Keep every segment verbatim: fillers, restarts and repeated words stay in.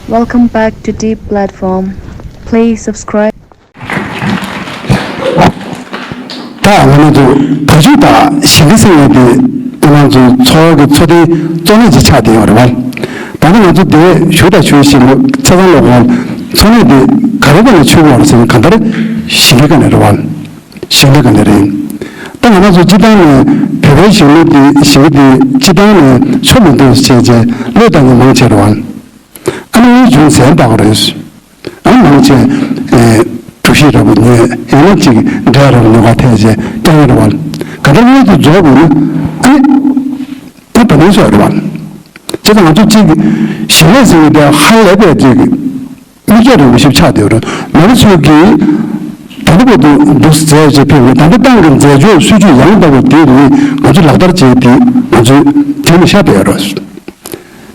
Welcome back to Deep Platform. Please subscribe. ད་ང་ཚོ་བ་ཕྱུགས་དང་ཞིང་ཁ་ཟེར་ཡས་དེ་ང་ཚོ་འཚོ་བ་གི་འཚོ་རྟེན་གཙོ་གནད་ཅིག་ཆགས་བསྡད་ཡོད་རེད་བ། ད་ནི་ང་ཚོ་དེ་ཞུ་དང་ཞུ་བཞིན་ཆ་ཚང་ལོག་གོང་འཚོ་གནས་དེ་ག་རེ་ག་ནས་ཆུད་ཡོད་རེད་ཟེར་ན། གང་ལྟར་ཞིང་ཁའི་སྒང་ནས་རེད་བ། ཞིང་ཁའི་སྒང་ནས་རེད། ད་ང་ཚོ་སྤྱིར་བཏང་ནས་བོད་པའི་ཞིང་ལས་དེ་ཞིང་ཁ་དེ་སྤྱིར་བཏང་ནས་ཆུ་མི་འདུག་ཟེར་བྱས་བློས་བཏང་མཁན་མང་ཆེ་རེད་བ། ཨ་ནི་དངུལ་བྱུང་ཟེར་འདུག་རེད། ཨ་ནི་མང་ཆེ་ཨེ་གྲོ་ཞིབ་འདྲ་པོ་ཉོས། ཡང་ན་ཅིག་འབྲས་འདྲ་པོ་ཉོ་ག་ཐད་བྱས་རྐྱང་རེད་བ། ག་ལྟར་དངུལ་དེ་རྫོགས་དགོས་ན་ཨ་ནི་ཨ་བ་ནས་སོགས་རེད་བ། བྱས་ཙང་ང་ཚོ་གཅིག་ཞིང་ལས་ཟེར་བའི་དེ་ཧ་ལས་པའི་ཅིག་མིག་རྒྱང་རིང་པོ་ཞིག་ཆགས་བསྡད་ཡོད་རེད། མི་རེ་ཚོས་ཀྱིས་ད་ལྟ་བར་དུ་འདུག་མཛད་བྱས་ཕེབས་པའི་ད་ལྟ་ཏང་གི་མཛད་ཕྱོགས་སྲིད་ཇུས་ཡང་དག་པ་དེ་རིགས་ང་ཚོས་ལག་བསྟར་བྱས་ཏེ་ང་ཚོས་དེ་ལ་ཤར་བསྡད་ཡོད་རེད། བྱས་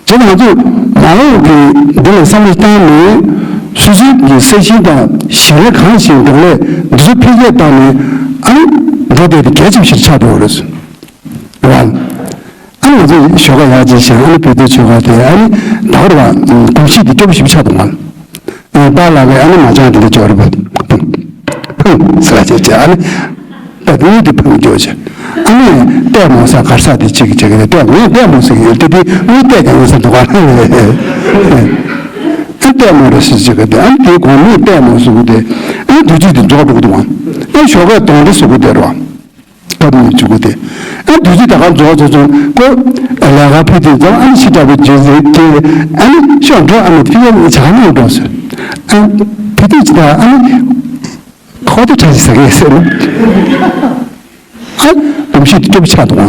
ཙང་ང་ཚོས་མ་འོངས་ཀྱི་འདི་ལ་བསམ་བློ་བཏང་ནས་སོ་སོའི་གི་ས་ཞིང་དང་ཞིང་ལས་གང་ཞིག་འབྲོག་ལས་འདི་ཚོ་འཕེལ་རྒྱས་བཏང་ནས་ཨ་ནི་འགྲོ་བསྡད་དེ་གལ་ཆེན་པོ་ཞིག་ཆགས་འགྲོ་བ་རེད། རེད་བ། ཨ་ནི་ང་ཚོ་ཞོགས་ཀ་ཡར་ཅིག་བཞེངས། ཨ་ནི་བོད་དོན་ཆོལ་ཁ་དེ་ཨ་ནི་ད་བར་བ་གོམས་གཤིས་དེ་སྐྱོ་པོ་ཞིག་ཆགས་འདུག་མ། ཨ་པཱ་ལགས་ཀྱིས་ཨ་ནི་མ་ཅང་དེ་འདྲ་སྐྱོ་རེད་པ། ཕུང་ཟེར་བ་བྱས་བྱས་ཨ་ནི་ད་དངུལ་དེ་ཕུང་སྐྱོ་བྱས། ཨ་ནི་ལྟད་མོ་ཟ་གར་ཟ་དེ་གཅིག་གིས་བྱེད་ཀྱི་རེད། ལྟད་ངས་ལྟད་མོ་ཟེར་གྱི་ཡོད་དེ་དེ་དངུལ་ལྟད་ཀྱང་ཡོད་ས་འདུག་ག་ཨ་ལྟད་མོ་རེད་ཟེར་བྱེད་ཀྱི་དེ་ཨ་ནི་དེའི་གོང་མིས་ལྟད་མོ་བཟོ་གི་དེ་ཨ་ནི་དུས་ཚོད་དེ་རྫོགས་འགྲོ་གི་འདུག་ག་ཨ་ནི་ཞོགས་ཀས་གདོན་འདྲེ་བཟོ་གི་དེ་རེད་བ། སྐབས་ནས་བཅུག་གི་དེ། ཨ་དུས་ཚོད་ད་ག་རྫོགས་རྫོགས་སོང་ཀོ། ལས་ཀ་ཕུད་དུས་ཙང་ཨ་ནི་ཕྱི་དྲག་པོ་བརྗོད་ཟེར་གྱི། ཨ་ནི་ཤོག་འགྲོ། ཨ་ནི་ཕི་ཡ་ནི་བྱ་ནས་འགྲོ་ཟེར། ཨ་ཕི་དུས་ཅི་ད་ཨ་ནི་ཁོ་དེ་གྲ་ཞིག་ཟ་གི་ཟེར་ནས། ཨ་གོམས་གཤིས་སྐྱོ་པོ་ཆགས་འདུག་ཨ།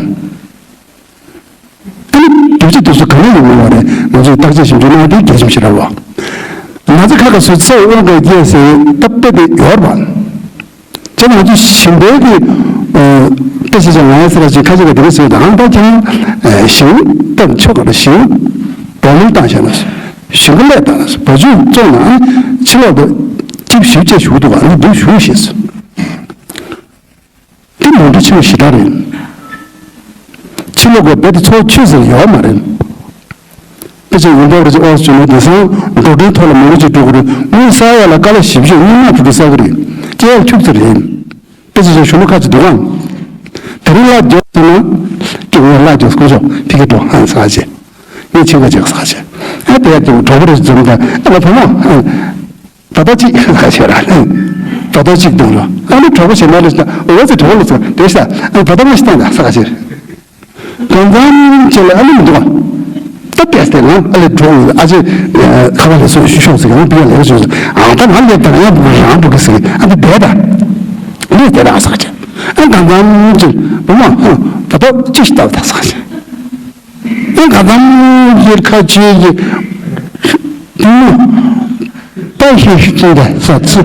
ཨ་ནི་དུས་ཚོད་དེ་ཚོ་ག་ནས་ཡོང་གི་ཡོད་རེད། ང་ཚོས་བརྟག་དཔྱད་ཞིབ་འཇུག་གནང་དེ་གལ་ཆེན་པོ་ཞིག་རེད་བ། ང་ཚོ་ཁ་ཁ་སོ་ཚེ་དབང་གིས་སྐྱེས་ཟེར་སྟབས་བདེ་དེ་ཡོད་རེད་བ། དེ་ང་ཚོ་ཞིང་པའི་གི་ཨ་བཀྲ་ཤིས་ཅན་ང་ཡ་སེ་ར་ཅིག་ཁ་ཅིག་ག་དེ་རིང་ཟེར་དང་ད་ཁྱེད་རང་ཞིང་སྟབས་ཆོག་ག་ལ་ཞིང་འབྲོག་མིང་བཏང་བཞག་ན་ཞིང་ཁ་ལས་བཏང་ན་བ་ཕྱུགས་བཙོང་ན་ཕྱི་ལོག་ཏུ་ཅིབ་ཞིབ་བྱས་བཞུགས་འདུག་ག་ནི་འདུག་བཞུགས་ཤེས་སོ། དེ་ནོར་འཁྲུལ་ཆེན་པོ་ཞེ་དྲག་རེད། ཕྱི་ལོག་གི་རྦད་དེ་འཚོ་བ་ཆོད་ཟེར་ཡོད་མ་རེད། ཨེ་ཅེ་ཡིན་འདྲ་བར་ཅིག་ཨོ་སུ་ནི་དེང་སང་འགྲོ་གྲོན་ཐོག་ལ་མང་པོ་ཅིག་འགྲོ་གི་རེད། དངུལ་བསག་ཡ་ལ་དཀའ་ལས་ཞེ་པོ་ཅིག་དངུལ་མ་འགྲོ་གྲོན་བསག་གི་རེད། སྐྱེལ་ཡ་ཁྱུག་ཙམ་རེད། ཨེ་ཅེ་ཅིག་གཞོན་ནུ་ཁ་ཅིག་འདུག་གམ། དེ་རིང་གླ་རྒྱག་ཟེར་ན། ཀྱི་ངས་གླ་རྒྱག་སྐོར་ཤོག་ཕི་གི་འགྲོ་ཧང་ཟེར་བ་བྱས། ངས་ཕྱིན་ཁ་རྒྱག་ཟེར་བ་བྱས། ཨ་དེ་ཡ་དེ་གྲོགས་པོ་རེ་འཛོམས་ད་ཨ་ལ་བུ་མོ་ཨ། ད་ལྟ་གཅིག་ཁ་ཤས་ར། ད་ལྟ་གཅིག་གཏོང་རོགས། ཨ་ནི་གྲོགས་པོ་ཞེ་མ་ལས་ཤི་ད་འོ་ཙི་གྲོགས་ལ་ཚོ་དེ་ཤ་ཨ་ད་ལྟ་མ་ཤི་ཏང་ད་ས་ཁ་ཤས། གང་འཚམ་ཅིག་ལ་ཨ་ནི་མི་འདུག་ཨ། ད་བལྟས་ཏེ་ང་ཨ་ལས་གྲོགས་ཨ་ཅེ་ཁ་བ་ལས་སོ་ཤོག་ཟེར་གང་བི་ཡ་ལས་སོ་ཨ་ད་ང་ལས་ད་ཡང་རང་འགྲོ་གི་ཟེར་ཨ་ད་བལྟས་ད་ལས་དེ་ར་ས་ཁ་ཤས། ཨ་གང་འཚམ་ཅིག་བུ་མ་ཧ་ད་ལྟ་ཅི་ཤི་ད་ད་ས་ཁ་ཤས། ཨེ་ག་དམ་གྱི་ཁ་ཆེ་གི་ད་ཤེས་ཤེས་ཀྱི་འདྲ་ས་ཚུ་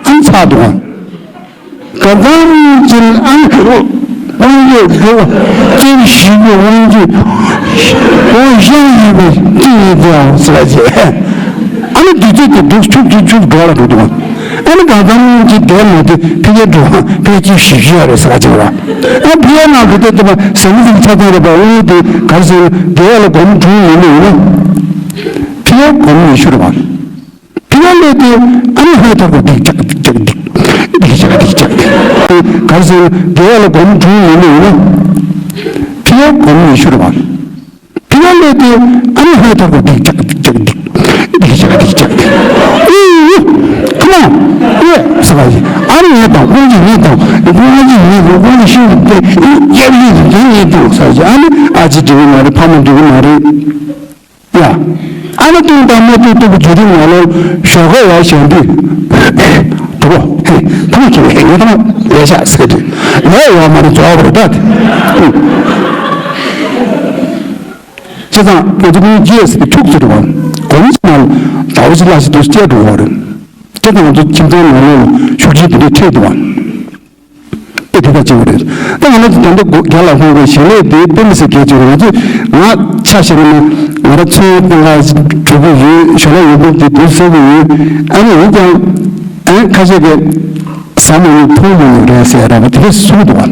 ཨང་ཚ་དུ་ག་དམ་གྱི་ཨང་དབང་གི་འགྲོ་ཅིག་ཞིག་གི་དབང་གི་དབང་ཤེས་ཡིན་པའི་ཅི་ཡིན་ཏེ་ཨང་ས་ཆེ། ཨ་ནི་དུས་ཚོད་དེ་འདུག་ཆུག་ཆུག་ཆུག་འགྲོ་ལ་འགྲོ་འདུག་ཨ་ནི་གང་ཙམ་གྱི་དེ་མ་དེ་ཕ་གིའི་འགྲོ་ཕ་གི་ཞིབ་ཞིབ་ཡ་རེད་ཟེར་ག་ཅིག་ར། ཨ་ཕ་གིའི་ནང་གི་དེ་དེ་མ་ཟེར་མི་ཟིག་ཆ་ཚང་རེད་པ། འོ་དེ་ག་རེ་ཟེར་དེ་ཡ་ལ་སྒོར་མོ་དྲུག་ཡིན་ནི་ཡིན་ན་ཕ་གིའི་སྒོར་མོ་ཉི་ཤུ་རེད་པ། ཕ་གིའི་ལས་དེ་ཨ་ནི་ཧ་ཐོར་གོ་སྡིག་ཅག་སྡིག་ཅག་སྡིག་སྡིག་ཅག་སྡིག་ཅག་ག་རེ་ཟེར་དེ་ཡ་ལ་སྒོར་མོ་དྲུག་ཡིན་ནི་ཡིན་ན་ཕ་གིའི་སྒོར་མོ་ཉི་ཤུ་རེད་པ། དེ་ཡང་ལས་དེ་ཨ་ནི་ཧ་ཐོར་གོ་སྡིག་ཅག་སྡིག་ཅག་སྡིག་སྡིག་ཅག་སྡིག་ཅག་ཨེ་ཁོ་མོ་ཨེ་ཟེར་བ་ཡིན། ཨ་ནི་ངས་དང་དབང་གིས་ངས་དང་དབང་གིས་ངས་དང་དབང་གིས་ཤིང་དེ་ཡབ་ཡིན་དེ་ངས་དང་ཟེར་བ་ཡིན། ཨ་ནི་ཨ་ཅེ་འགྲིག་གི་མ་རེད། ཕ་མ་འགྲིག་གི་མ་རེད་ཡ། ཨ་ནི་ཏུང་དང་མ་ཏུ་ཏུ་གི་རྒྱུ་རིང་ང་ལོ་ཞོགས་ཀ་ཡར་བཞེངས་དུས་གྲོགས་པོ་ཧེ་ཐང་ཁྱེར་ཧེ་ངས་ཐང་ལས་ཤག་ཟེར་དུས་ལས་ཡོད་མ་རེད་རྫོགས་པ་རེད་ད། བྱས་ཙང་ང་ཚོ་ཀུན་གྱིས་ཁྱུག་ཙམ་རེད་བ། གོམས་ཙམ་ལ་ཟླ་བ་གཅིག་ལྷག་ཞིག་འདུག་སྐྱེལ་འགྲོ་བ་རེད། བྱས་ཙང་ང་ཚོ་ཁྱིམ་ཚང་ནང་ལོགས་ལ་ཤུགས་རྐྱེན་དེ་འདྲས་འཕྲད་འདུག་བ། དེ་དེ་དག་ཅིག་རེད། ད་ང་ཚོ་ད་ལྟ་རྒྱ་ལ་ཧོང་གི་ཞིང་ལས་དེ་དཔེ་མི་སྲིད་གལ་ཆེ་རེད། ང་ཚོས་ང་ཆ་བཞག་ན་ང་རང་ཚོའི་སྟེང་ལ་གྲུབ་ཀྱི་ཡོད། ཞོར་ལ་ཡོད་པ་དེ་དུས་ཟེར་གྱི་ཡོད། ཨ་ནི་ཡིན་ཀྱང་ཨ་ནི་ཁ་ཤས་ཀྱིས་ཟ་མ་ཡོད་འཐུང་མ་ཡོད་རེད་ཟེར་ར་བ་དེ་གས་གསུངས་འདུག་བ།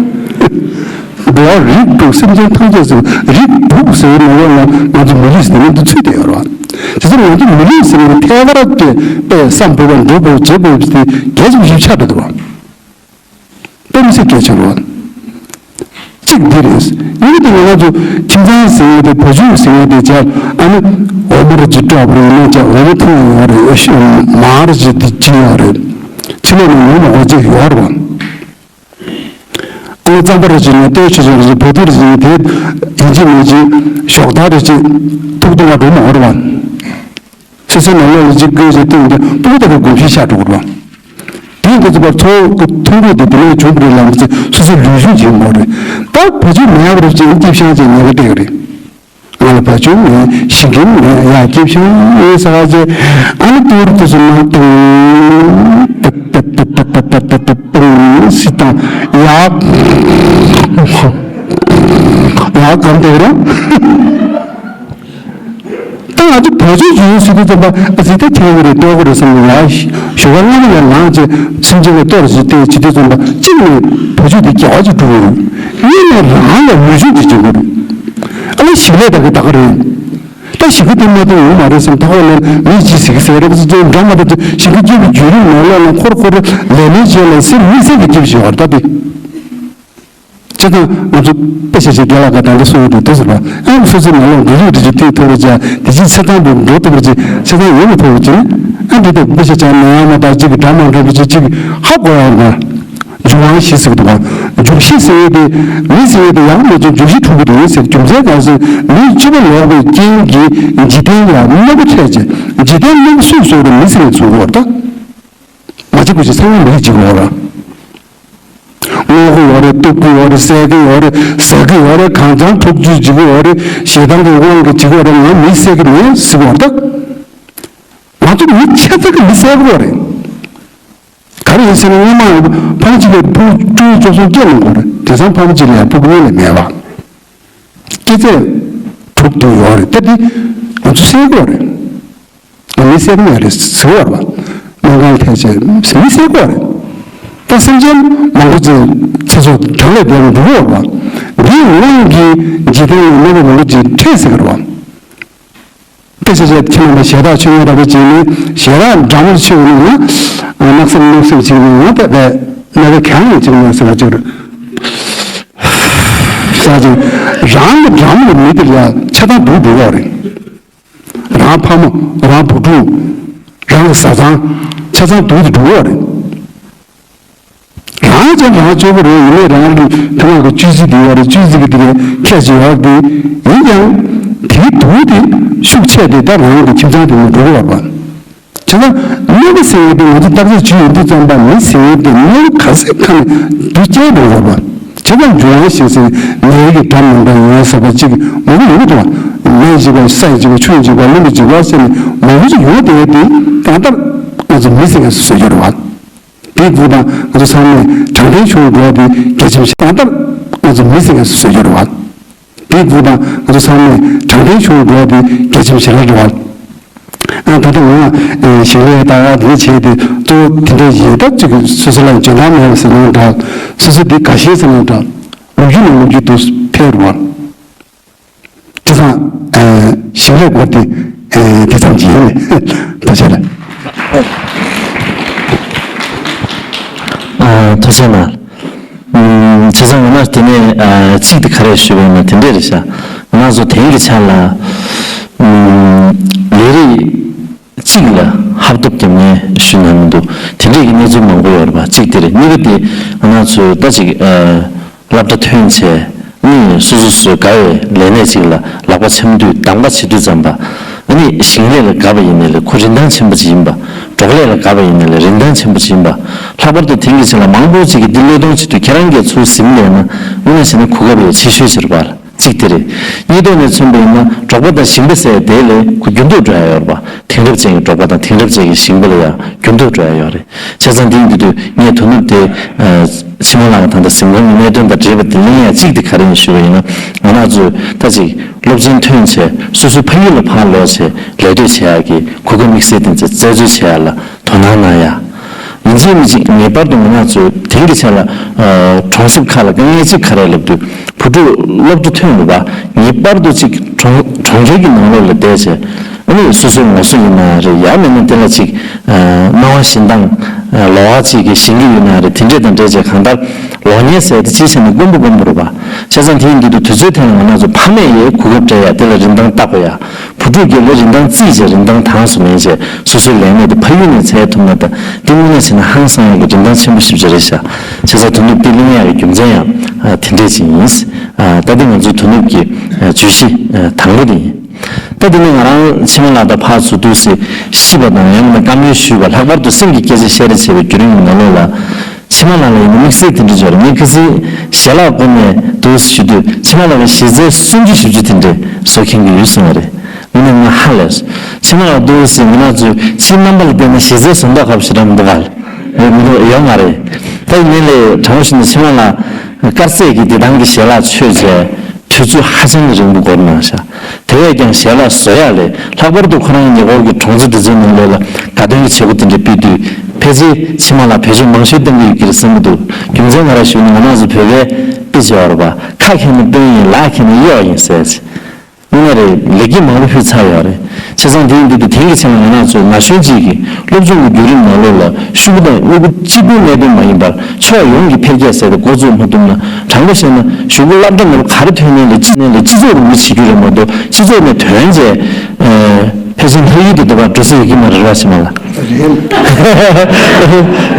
འགྲོ་བ་རིགས་དྲུག་སེམས་ཅན་ཐམས་ཅད་ཟེར་བ་རིགས་དྲུག་ཟེར་བའི་ནང་ལོགས་ལ་ང་ཚོ་མི་རིགས་ཟེར་ནས་འདི་ཚུད་བསྡད་ཡོད་རེད་བ། དེ་ཚོ་ང་ཚོ་མི་རིགས་ཟེར་ནས་ཐད་ཀར་གྱི་དཔེ་བསམ་དགོས་པ་འགྲོ་དགོས་བྱེད་དགོས་པ་དེ་གལ་ཆེན་པོ་ཞིག་ཆགས་འགྲོ་འདུག་བ། དཔེ་མི་སྲིད་གལ་ཆེན་རེད། གཅིག་འདི་རེད། གཉིས་དེ་ང་ཚོ་ཁྱིམ་ཚང་ཟེར་ཡས་དེ་བ་ཕྱུགས་ཟེར་ཡས་དེ་བྱས་ཨ་ནི་འོ་མ་རེ་ཅིག་སྤྲོད་པ་རེད། ཡིན་ན་བྱས་འོ་མ་འཐུང་ཡོད་རེད། མར་ཅིག་དེ་ཅི་ཡོད་རེད། ཕྱི་ལོགས་ནས་ངོ་མ་འོ་ཅིག་ཡོད་རེད་བ། ཨ་ནི་རྩམ་པ་རེ་ཅིག་ནས་ལྟོས་ཆོས་ཆོས་རེ་ཅིག་བོ་ཐུག་རེ་ཅིག་དེ་ཡིན་གཅིག་མིན་གཅིག་ཞོགས་ཐག་རེ་ཅིག་ཐུག་ཐུག་མ་འགྲོ་མ་འོར་བ། སོ་སོའི་ནང་ལོགས་ལ་གཅིག་བསྐོལ་བྱས་བཏུང་སྟེ་སྤུ་གུ་ལྟ་བུའི་གོམས་གཤིས་ཤར་འགྲོ་གི་རེད་བ། དེའི་འགོ་ཚུགས་པར་འཚོ་བ་ཐོན་ཁུངས་དེ་དེ་ནས་བྱུང་བ་རེད་ལབ་ཚེ་སོ་སོའི་ལུས་ཤུགས་ཀྱིས་མ་རེད། ད་བ་ཕྱུགས་མེད་པ་རེད་ཅེས་སྐྱིད་ཤང་ཅེས་ཉེན་ཁ་སྤྲད་ཀྱི་རེད། ང་ལ་བ་ཕྱུགས་མེད། ཞིང་ཁྱིམ་མེད། ཡ་སྐྱིད་ཤང་ཡོད་ས་ཅེས་ཨ་ནི་ཏུར་ཏུ་སུ་ན་ཏུང་ཏུ་ཏུ་ཏུ་ཏུ་ཏུ་ཏུང་སི་ཏང་ཡ་ཡ་གམ་དེ་ར། ད་ང་ཚོ་བོད་ཆས་ཡོད་ཟེར་དུས་ཙམ་པ་ཨ་ཙི་ད་ཐེ་གི་རེད་ལྟོ་གི་རེད་བསམ་ནས་ཡ་ཞོགས་པ་སྔ་མོ་ནས་ལངས་བྱས་སེམས་ཅན་ལ་གཏོར་ཟེར་ཏེ་བྱེད་དུས་ཙམ་པ་གཅིག་ནས་བོད་ཆས་དེ་རྒྱལ་བ་ཅིག་འགྲོ་གི་རེད། གཉིས་ནས་རང་ལ་ལུས་ཤུགས་ཅིག་སྦྱིན་དགོས་རེད། ཨ་ལ་ཞིག་ལས་ད་གི་ད་ག་རེད། ད་ཞིག་གི་དེ་མ་གཏོགས་ཡོང་མ་རེད་བསམ་ད་ག་ལ་མི་གཅིག་ཟེར་གི་ཟེར་རེད་ཟེར་ཏེ་འགྲོ་མ་ཐུབ་ཚེ་ཞིག་གི་སྐྱིད་པའི་བརྒྱུད་རིམ་ནང་ལོགས་ལ་འཁོར་འཁོར་ལས་ལས་བྱས་ལ་སེམས་མི་སེམས་ཀྱི་སྐྱིད་པ་ཞིག་ཡོད་རེད་ད་དེ། སྤྱིར་བཏང་ང་ཚོ་དཔེ་ཆ་ཆེ་རྒན་ལགས་ཀྱིས་ད་ལྟ་གསུངས་ཡོད་དུས་དེ་ཟེར་བ། ཨ་ནི་སོ་སོའི་ནང་ལོགས་འགྲོ་ལུགས་འདི་ཚོ་མཐུན་ཐུབ་པ་བྱ། དེ་བཞིན་ཆ་ཚང་དུ་འགྲོ་ཐུབ་པ་བྱེད། ཆ་ཚང་ཡོང་མི་ཐུབ་པ་བྱེད་ན། ཨ་འདི་ལྟར་དཔེ་ཆ་ཆ་ནས་ཡང་མ་དག་གཅིག་གི་འདྲ་མ་འདྲ་བ་བྱེད་ཅིག་ཧ་གོ་ཡང་མ། འཇུག་དབང་བཞི་ཟེར་གི་འདུག་ག་འཇུག་བཞི་ཟེར་ཡས་དེ་མི་ཟེར་ཡས་དེ་ཡང་མ་བྱུང་འཇུག་བཞི་འཁྲུག་གི་འདུག་ཟེར། རྒྱུ་མཚན་གང་ཟེར་མིའི་བཅུ་པ་ལོག་པའི་རྐྱེན་གྱིས་འཇིག་རྟེན་ལ་གནོད་པ་འཕྲད་ཅིང་འཇིག་རྟེན་གནོད་པ་སུས་བཟོ་རུང་མི་ཟེར་ཡས་བཟོ་གི་ཡོད་རེད་ད། མ་བྱེད་དགོས་ཅིག་ཚང་མ་མི་རིགས་གཅིག་གི་འོག་ལ། རྔོག་གི་ཡོད་རེད། གཏུབ་ཀྱི་ཡོད་རེད། བསད་ཀྱི་ཡོད་རེད། ཟ་གི་ཡོད་རེད། གང་ཚང་འཁྲུག་རྩོད་བྱེད་ཀྱི་ཡོད་རེད། ཞེ་སྡང་གི་དབང་གིས་བྱེད་ཀྱི་ཡོད་རེད། ང་མི་བསད་ཀྱི་མེད་ཟེར་གྱི་ཡོད་རེད་ད། ང་ཚོ་མི་ཆ་ཚང་གི་མི་བསད་ཀྱི་ཡོད་རེད། ག་རེ་ཡིན་ཟེར་ན་སྔོན་མ་ཕ་མ་གཅིག་ལ་ཕྲུ་གུ་བཅུ་བཅུ་གསུམ་སྐྱེས་ལ་འགོར་རེད། དེང་སང་ཕ་མ་གཅིག་ལ་ཕྲུ་གུ་གཉིས་ལས་མེད་པ། སྐྱེས་ཚད་དྲུག་ཏུ་ཡོད་རེད། ད་འདི་ང་ཚོ་བསད་ཀྱི་ཡོད་རེད། ང་མི་བསད་ཀྱི་མེད་རེད་ཟེར་བ་རེད་པ། སྨན་ཁང་ཐད་ཆད་མི་བསད་ཀྱི་ཡོད་རེད། ད་སེམས་ཅན་མང་པོ་ཅིག་ཚེ་སྲོག་གྲངས་ལས་འདས་པ་འགྲོ་གི་ཡོད་རེད་པ། འདིའི་དབང་གིས་འཇིག་རྟེན་ལ་གནོད་པ་མང་པོ་ཅིག་འཕྲད་སྲིད་ཀྱི་རེད་པ། དཔེ་ཆ་བཤད་ཁྱེད་རྣམ་པ་ཞེ་དྲག་ཆོས་ཉིད་ར་བ་ཅིག་ནི་ཞེ་དྲག་འདྲ་མོ་ཆེ་བ་ནི་ཡང་གནག་སེམས་གནོད་སེམས་ཅིག་ནི་ཡང་དེ་བས་གནོད་པ་གང་ཡང་ཅིག་མ་ཟེར་བ་ཅིག་རེད། ས་ཅིག་རང་གི་འདྲ་མོ་གི་མི་དེ་ལ་ཆ་ཚང་སྡུག་འགྲོ་གི་ཡོད་རེད། རང་ཕ་མ། རང་བུ་ཕྲུག་རང་གི་བཟའ་ཚང་ཆ་ཚང་སྡུག་ཏུ་འགྲོ་གི་ཡོད་རེད། རང་ཅན་རང་གཅོད་པོ་རེད། ཡིན་ནའི་རང་གི་ཐ་མག་གི་བཅོས་རྩིས་དེ་ཡོད་རེད། བཅོས་རྩིས་ཀྱི་དེ་གའི་ཁྱད་ཅིག་ཡོད་དེ། ཡིན་ཀྱང་དེའི་སྡུག་དེ་ཤུགས་ཆེ་དེ་ད་རང་གི་ཁྱིམ་ཚང་དེ་ནས་འགྲོ་གི་ཡོད་པ། བྱས་ན་གནོད་པ་ཟེར་ཡས་དེ་ང་ཚོ་བརྟག་དཔྱད་བྱེད་ཡོང་དུས་ཙམ་པ་མི་ཟེར་ཡས་དེ་གནོད་པ་ག་ཚད་ཁ་ནས་སྡུག་ཅན་འགྲོ་གི་ཡོད་པ། བྱས་ཙང་འབྱུང་བ་ཞིག་ཟེར་ནད་ཀྱི་འདྲ་མི་འདྲ་ཡོད་ཟེར་བ་གཅིག་མང་པོ་ཡོང་གི་འདུག་བ། ནད་གཅིག་པ་ས་ཡི་གཅིག་པ་ཆུ་ཡི་གཅིག་པ་རླུང་གི་གཅིག་པ་ཟེར་ནས་མང་པོ་ཞིག་ཡོང་བསྡད་ཡས་དེ་གང་ལྟར་ང་ཚོ་མི་ཟེར་མཁན་བཟོ་རྒྱུ་རེད་བ། དེའི་སྒོ་དང་ང་ཚོ་ཚང་མས་དྲང་བདེན་བྱུང་འགྲོ་བ་དེ་གལ་ཆེན་ཞིག་གང་ལྟར་ང་ཚོ་མི་ཟེར་མཁན་བཟོ་རྒྱུ་རེད་བ། དེའི་སྒོ་དང་ང་ཚོ་ཚང་མས་དྲང་བདེན་བྱུང་འགྲོ་བ་དེ་གལ་ཆེན་ཞིག་རེད་བ། ཨ་ད་ལྟ་ང་ཞིང་ལས་ད་ག་དེ་བྱས་ཏེ་གཙོ་བོ་དེ་འདྲ་ཡིན་སྟབས་ཅིག་སོ་སོ་ལ་འཇོན་ཐང་མེད་པ་ཟེར་ན་འདྲ། སོ་སོ་དེ་དགའ་ཞེན་ཟེར་ན་འདྲ། ལོ་རྒྱུས་ནས་ལོ་རྒྱུས་དུ་འཕེལ་རུ་བ། བྱས་ཙང་ཞིང་ལས་སྐོར་དེ་དེ་ཙམ་གྱིས་ཡིན། ཐུགས་རྗེ་ཆེ། ཐུགས་རྗེ་གནང་། བྱས་ཙང་ང་རང་དེ་ནས་ཚིག་དེ་ག་རེ་ཞུས་པ་ཡིན་ན་དེ་འདྲས་རེད་ཤག་ང་རང་ཚོ་དེང་གི་ཆ་ལ་ལས་རིགས་གཅིག་ལ་ཧ་ ཐབས་སྟོབས་རྒྱབ་ངེས་ཞུ་ན་མི་འདུག་དེ་འདྲས་ཀྱི་གནས་ཚུལ་མང་པོ་ཡོད་རེད་པ། གཅིག་དེ་རེད། གཉིས་པ་དེ་ང་རང་ཚོས་ད་ཅིག་སློབ་གྲྭ་ཐོན་བྱས་ནས་སོ་སོ་སོའི་དགའ་བའི་ལས་གནས་ཅིག་ལ་ལག་པ་འཆང་དུས་གདམ་ག་བྱེད་དུས་ཙམ་པ། ཨ་ནི་ཞིང་ལས་ལ་དགའ་བ་ཡིན་ནའི་ལས་ཁོ་རིན་ཐང་ཆེན་པོ་ཅིག་ཡིན་པ། འབྲོག་ལས་ལ་དགའ་བ་ཡིན་ནའི་ལས་རིན་ཐང་ཆེན་པོ་ཅིག་ཡིན་པ། ལྷག་པར་དུ་དེང་གི་ཆ་ལ་མང་པོ་ཅིག་གིས་འདི་བློས་གཏོང་བྱེད་དུས་ཁྱེད་རང་གིས་ཚུར་ཟིན་ལས་ན་དངོས་གནས་བྱས་ན་གོ་སྐབས་ཡང་ཆེ་ཤོས་ཅིག་རེད་པ། གཅིག་དེ་རེད། གཉིས་ཐོག་ནས་མཚོན་པ་ཡིན་ན་འབྲོག་པ་དང་ཞིང་པ་ཟེར་དེ་ལས་ཁོ་འགྱུར་ལྡོག་འགྲོ་ཡ་ཡོད་རེད་པ། དེང་རབས་ཅན་གྱི་འབྲོག་པ་དང་དེང་རབས་ཅན་གྱི་ཞིང་པ་ལ་ཡང་འགྱུར་ལྡོག་འགྲོ་ཡ་ཡོད་རེད། བྱས་ཙང་དེ་ཡིན་དུས་ངས་དོ་ནུབ་དེ་ཨ་ཕྱི་མ་ལགས་ད་ལྟ་གཟིམ་ཁང་གི་གནད་དོན་དང་འབྲེལ་བ་དེ་གླེང་ཡ་གཅིག་དེ་ག་རེ་ཡིན་ཞུས་པ་ཡིན་ན། ང་རང་ཚོས་ད་ཅིག་སློབ་ཆེན་ཐོན་བྱས་སོ་སོའི་ཕ་ཡུལ་ལ་ཕར་ལོག་བྱས་ལས་གཏོད་བྱེད་ཡ་གི་གོ་སྐབས་དམིགས་བསལ་དེ་ཚོ་རྩད་འཚོལ་བྱེད་ཡ་ལ་དོ་སྣང་གནང་ཡ། ཡིན་གཅིག་མིན་གཅིག་ངེས་པར་དུ་ང་རང་ཚོས་དེང་གི་ཆ་ལ་ཨ་གྲོང་གསེབ་ཁག་ལ་དཀའ་ངལ་གཅིག་ག་རེ་ལབ་དུས། བུ་ཕྲུག་སློབ་གྲྭ་ཐོན་དགོས་པ། ངེས་པར་དུ་གཅིག་གྲོང་གྲོང་ཁྱེར་གྱི་ནང་ལོགས་ལ་བསྡད་བྱས། ཨ་ནི་སོ་སོའི་ངོ་སོ་ཡིན་ན་རེད། ཡང་མིན་ན་དེ་ལ་གཅིག་ཨ་སྣང་བ་ཞིང་དང་ཨ་ལོགས་ཀ་གཅིག་གི་ཞིང་གི་ཡོད་ན་རེད། དེ་འདྲས་དང་འདྲས་བྱས་གང་ལྟར་ལོག་ཉེས་ཟེར་དེ་ཅིའི་ཕྱིར་ན་དཀོན་པོ་དཀོན་པོ་རེད་པ། བྱས་ཙང་དེ་ཡིན་དུས་དུས་ཚོད་ཐད་ལ་ང་རང་ཚོ་ཕ་མས་ཡའི་གོ་སྐབས་སྤྲད་ཡ་དེ་ལ་རིན་ཐང་བཏགས་པ་ཡ། བུ་ཕྲུག་གི་ལས་རིན་ཐང་བརྩིས་བྱས་རིན་ཐང་དྭངས་སུ་མེད་བྱས་སོ་སོའི་ལས་གནས་དེ་ཕ་ཡུལ་ནས་འཚོལ་ཐུབ་ན་ད་དེ་དངོས་གནས་བྱས་ན་ཧང་སང་ཡག་གི་རིན་ཐང་ཆེན་པོ་ཞེ་པོ་ཅིག་རེད་ཤག་བྱས་ཙང་དོ་ནུབ་དེ་གླེང་ཡག་གི་རྒྱུ་མཚན་ཡང་ཨ་དེ་འདྲས་ཅིག་ཡིན། ཨ་ད་དེ་ང་ཚོའི་དོ་ནུབ་ཀྱི་ཨ་བརྗོད་གཞི་ཨ་དང་པོ་དེ་ཡིན། ད་དེ་ནས་ང་རང་ཕྱི་མ་ལ་ད་ཕར་ཚུར་འདུག་སེ་ཤི་བ་དང་ཡང་མིན་ན་བཀའ་མོལ་ཞུས་པ། ལྷག་པར་དུ་སེམས་ཀྱི་སྐད་ཆ་བཤད་རེས་བྱས་པའི་བརྒྱུད་རིམ་གྱི་ནང་ལོགས་ལ། ཕྱི་མ་ལགས་ལ་ཡིན་ན་དམིགས་བསལ་དེ་འདྲ་ཅིག་ཡོད་རེད། ངས་ཁ་སང་ཞལ་ལག་བསྐུར་ནས་འདུག་ཞུ་དུས་ཕྱི་མ་ལགས་ཀྱི་གཞི་རྩའི་སུམ་ཅུ་བཞི་བཅུ་དེ་འདྲས་བཟོ་མཁན་གྱི་ཡོད་གསུངས་པ་རེད། དངོས་གནས་ང་ཧ་ལས་སོང་། ཕྱི་མ་ལགས་འདུག་ཟེར་མི་ནག་ཚོས་ཕྱིའི་རྣམ་པ་ལ་བལྟས་ན་གཞི་རྩའི་བཟོ་ལྟ་ཁག་པོ་ཞེ་དྲག་མི་འདུག་ག་ལ། ཡོད་མི་འདུག་ཡོད་མ་རེད། ད་ཡིན་ནའི་ལས་དྲང་པོ་བཤད་ན་ཕྱི་མ་ལགས་དཀར་ཟས་ཀྱི་བདེ་ཐང་གི་ཞལ་ལག་མཆོད་བྱས། དུས་ཚོད་ཧ་ཅང་གི་རིང་པོ་འགོར་གནང་ཤག་དེ་བས་ཀྱང་ཞལ་ལག་བཟོ་ཡག་ལས་ལྷག་པར་དུ་ཁོ་རང་ཉེ་འཁོར་གྱི་གྲོང་ཚོ་འདི་ཚོའི་ནང་ལོགས་ལ་དགའ་སྟོན་གྱི་བྱེད་སྒོ་དེ་འདྲ་སྤེལ་དུས་ཕལ་ཆེར་ཕྱི་མ་ལགས་བེད་སྤྱོད་མང་ཤོས་གཏོང་གི་ཡོད་ཀྱི་རེད་བསམ་གྱི་འདུག་རྒྱུ་མཚན་ང་རང་ཞུས་ན་ང་རང་ཚོ་བོད་པའི་དཔེ་ཆ་ཡོད་རེད་པ། ཁ་མཁས་ན་དཔོན་ཡིན། ལག་མཁས་ན་གཡོག་ཡིན་ཟེར། དངོས་གནས་རེད། ལེགས་སྐྱེས་མང་པོ་ཕུལ་ཚར་ཡོད་རེད། བྱས་ཙང་དེ་ཡིན་དུས་དེ་དེང་གི་ཆ་ལ་ང་རང་ཚོས་ན་གཞོན་གཅིག་གིས་སློབ་སྦྱོང་གི་བརྒྱུད་རིམ་ནང་ལོགས་ལ་ཤོག་བུ་དང་དབུ་གུ་གཅིག་པུའི་གནད་དོན་མ་ཡིན་པར་ཕྱོགས་ཡོངས་ཀྱི་འཕེལ་རྒྱས་ཟེར་དེ་འགོ་བཙུགས་མ་ཐུབ་ན། དྲང་པོ་བཤད་ན་གཞུག་གུ་སློབ་གྲྭ་ནང་ག་རེ་ཐོན་ནའི་ལས་སྤྱི་ནས་ལས་སྤྱི་ཚོགས་རིང་ལུགས་བྱེད་རྒྱུ་རེད་མ་གཏོགས་སྤྱི་ཚོགས་ནས་ཐོན་རྗེས་ཕལ་ཆེར་ལྷ་ཡུལ་དུ་འདུག་པ་འགྲོ་ས་ཡོད་ཀྱི་མ་རེད་པ། ཕྱི་མ་ལགས། རེད།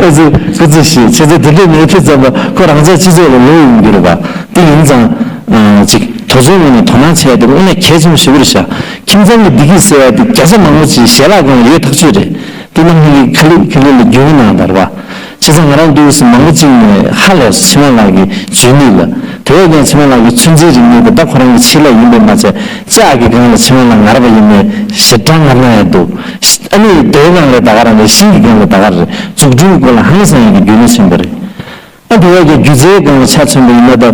ཨ་ཙི་ཨ་ཙི་ཞེས་བྱས་ཙང་དེ་འདྲའི་ནས་ཕྱི་ཙམ་པ་ཁོ་རང་ཚོའི་སྤྱི་ཚོགས་ལ་ལོ་ཡོང་རྒྱུ་རེད་པ། དེ་ཡིན་ཙང་ཨ་ཅིག་དེ་ཚོའི་ངོས་ནས་དོ་སྣང་བྱས་ཏེ་དངོས་གནས་གལ་ཆེན་པོ་ཞེ་པོ་རེད་ཤག་ཁྱིམ་ཚང་གི་བདེ་སྐྱིད་ཟེར་ཡ་དེ་བརྒྱ་ཆ་མང་པོ་ཅིག་ཞལ་ལག་སྒང་ལ་ཡོད་ཐག་ཆོད་རེད། དེ་རྣམས་ཀྱིས་ག་ལེ་ག་ལེ་ལ་རྒྱུས་གནང་དར་བ། བྱས་ཙང་ང་རང་འདུག་སེ་མང་པོ་ཅིག་ནས་ཧ་ལས་སོང་། ཕྱི་མ་ལགས་ཀྱི་འཇོན་ནུས་ལ། དེ་བས་ཀྱང་ཕྱི་མ་ལགས་ཀྱི་ཚོད་འཛིན་རིག་གནས་དེ་ད་ཁོ་རང་གི་ཆེད་ལས་ཡིན་པས་མ་ཚད་ལྕགས་ཀྱི་སྒང་ལ་ཕྱི་མ་ལགས་ངར་བ་ཡིན་ནས་ཞེ་དྲག་ངར་སྣང་ཡང་འདུག་ཨ་ནི་རྡོའི་སྒང་ལ་ད་ག་རང་རེད། ཤིང་གི་སྒང་ལ་ད་ག་རེད། འཛུགས་སྐྲུན་སྐོར་ལ་ཧང་སང་ཡག་གི་རྒྱུས་ལོན་ཆེན་པོ་རེད། ཨ་དེ་བས་ཀྱང་སྒྱུ་རྩལ་སྒང་ལ་ཆ་མཚོན་པ་ཡིན་ན་ད་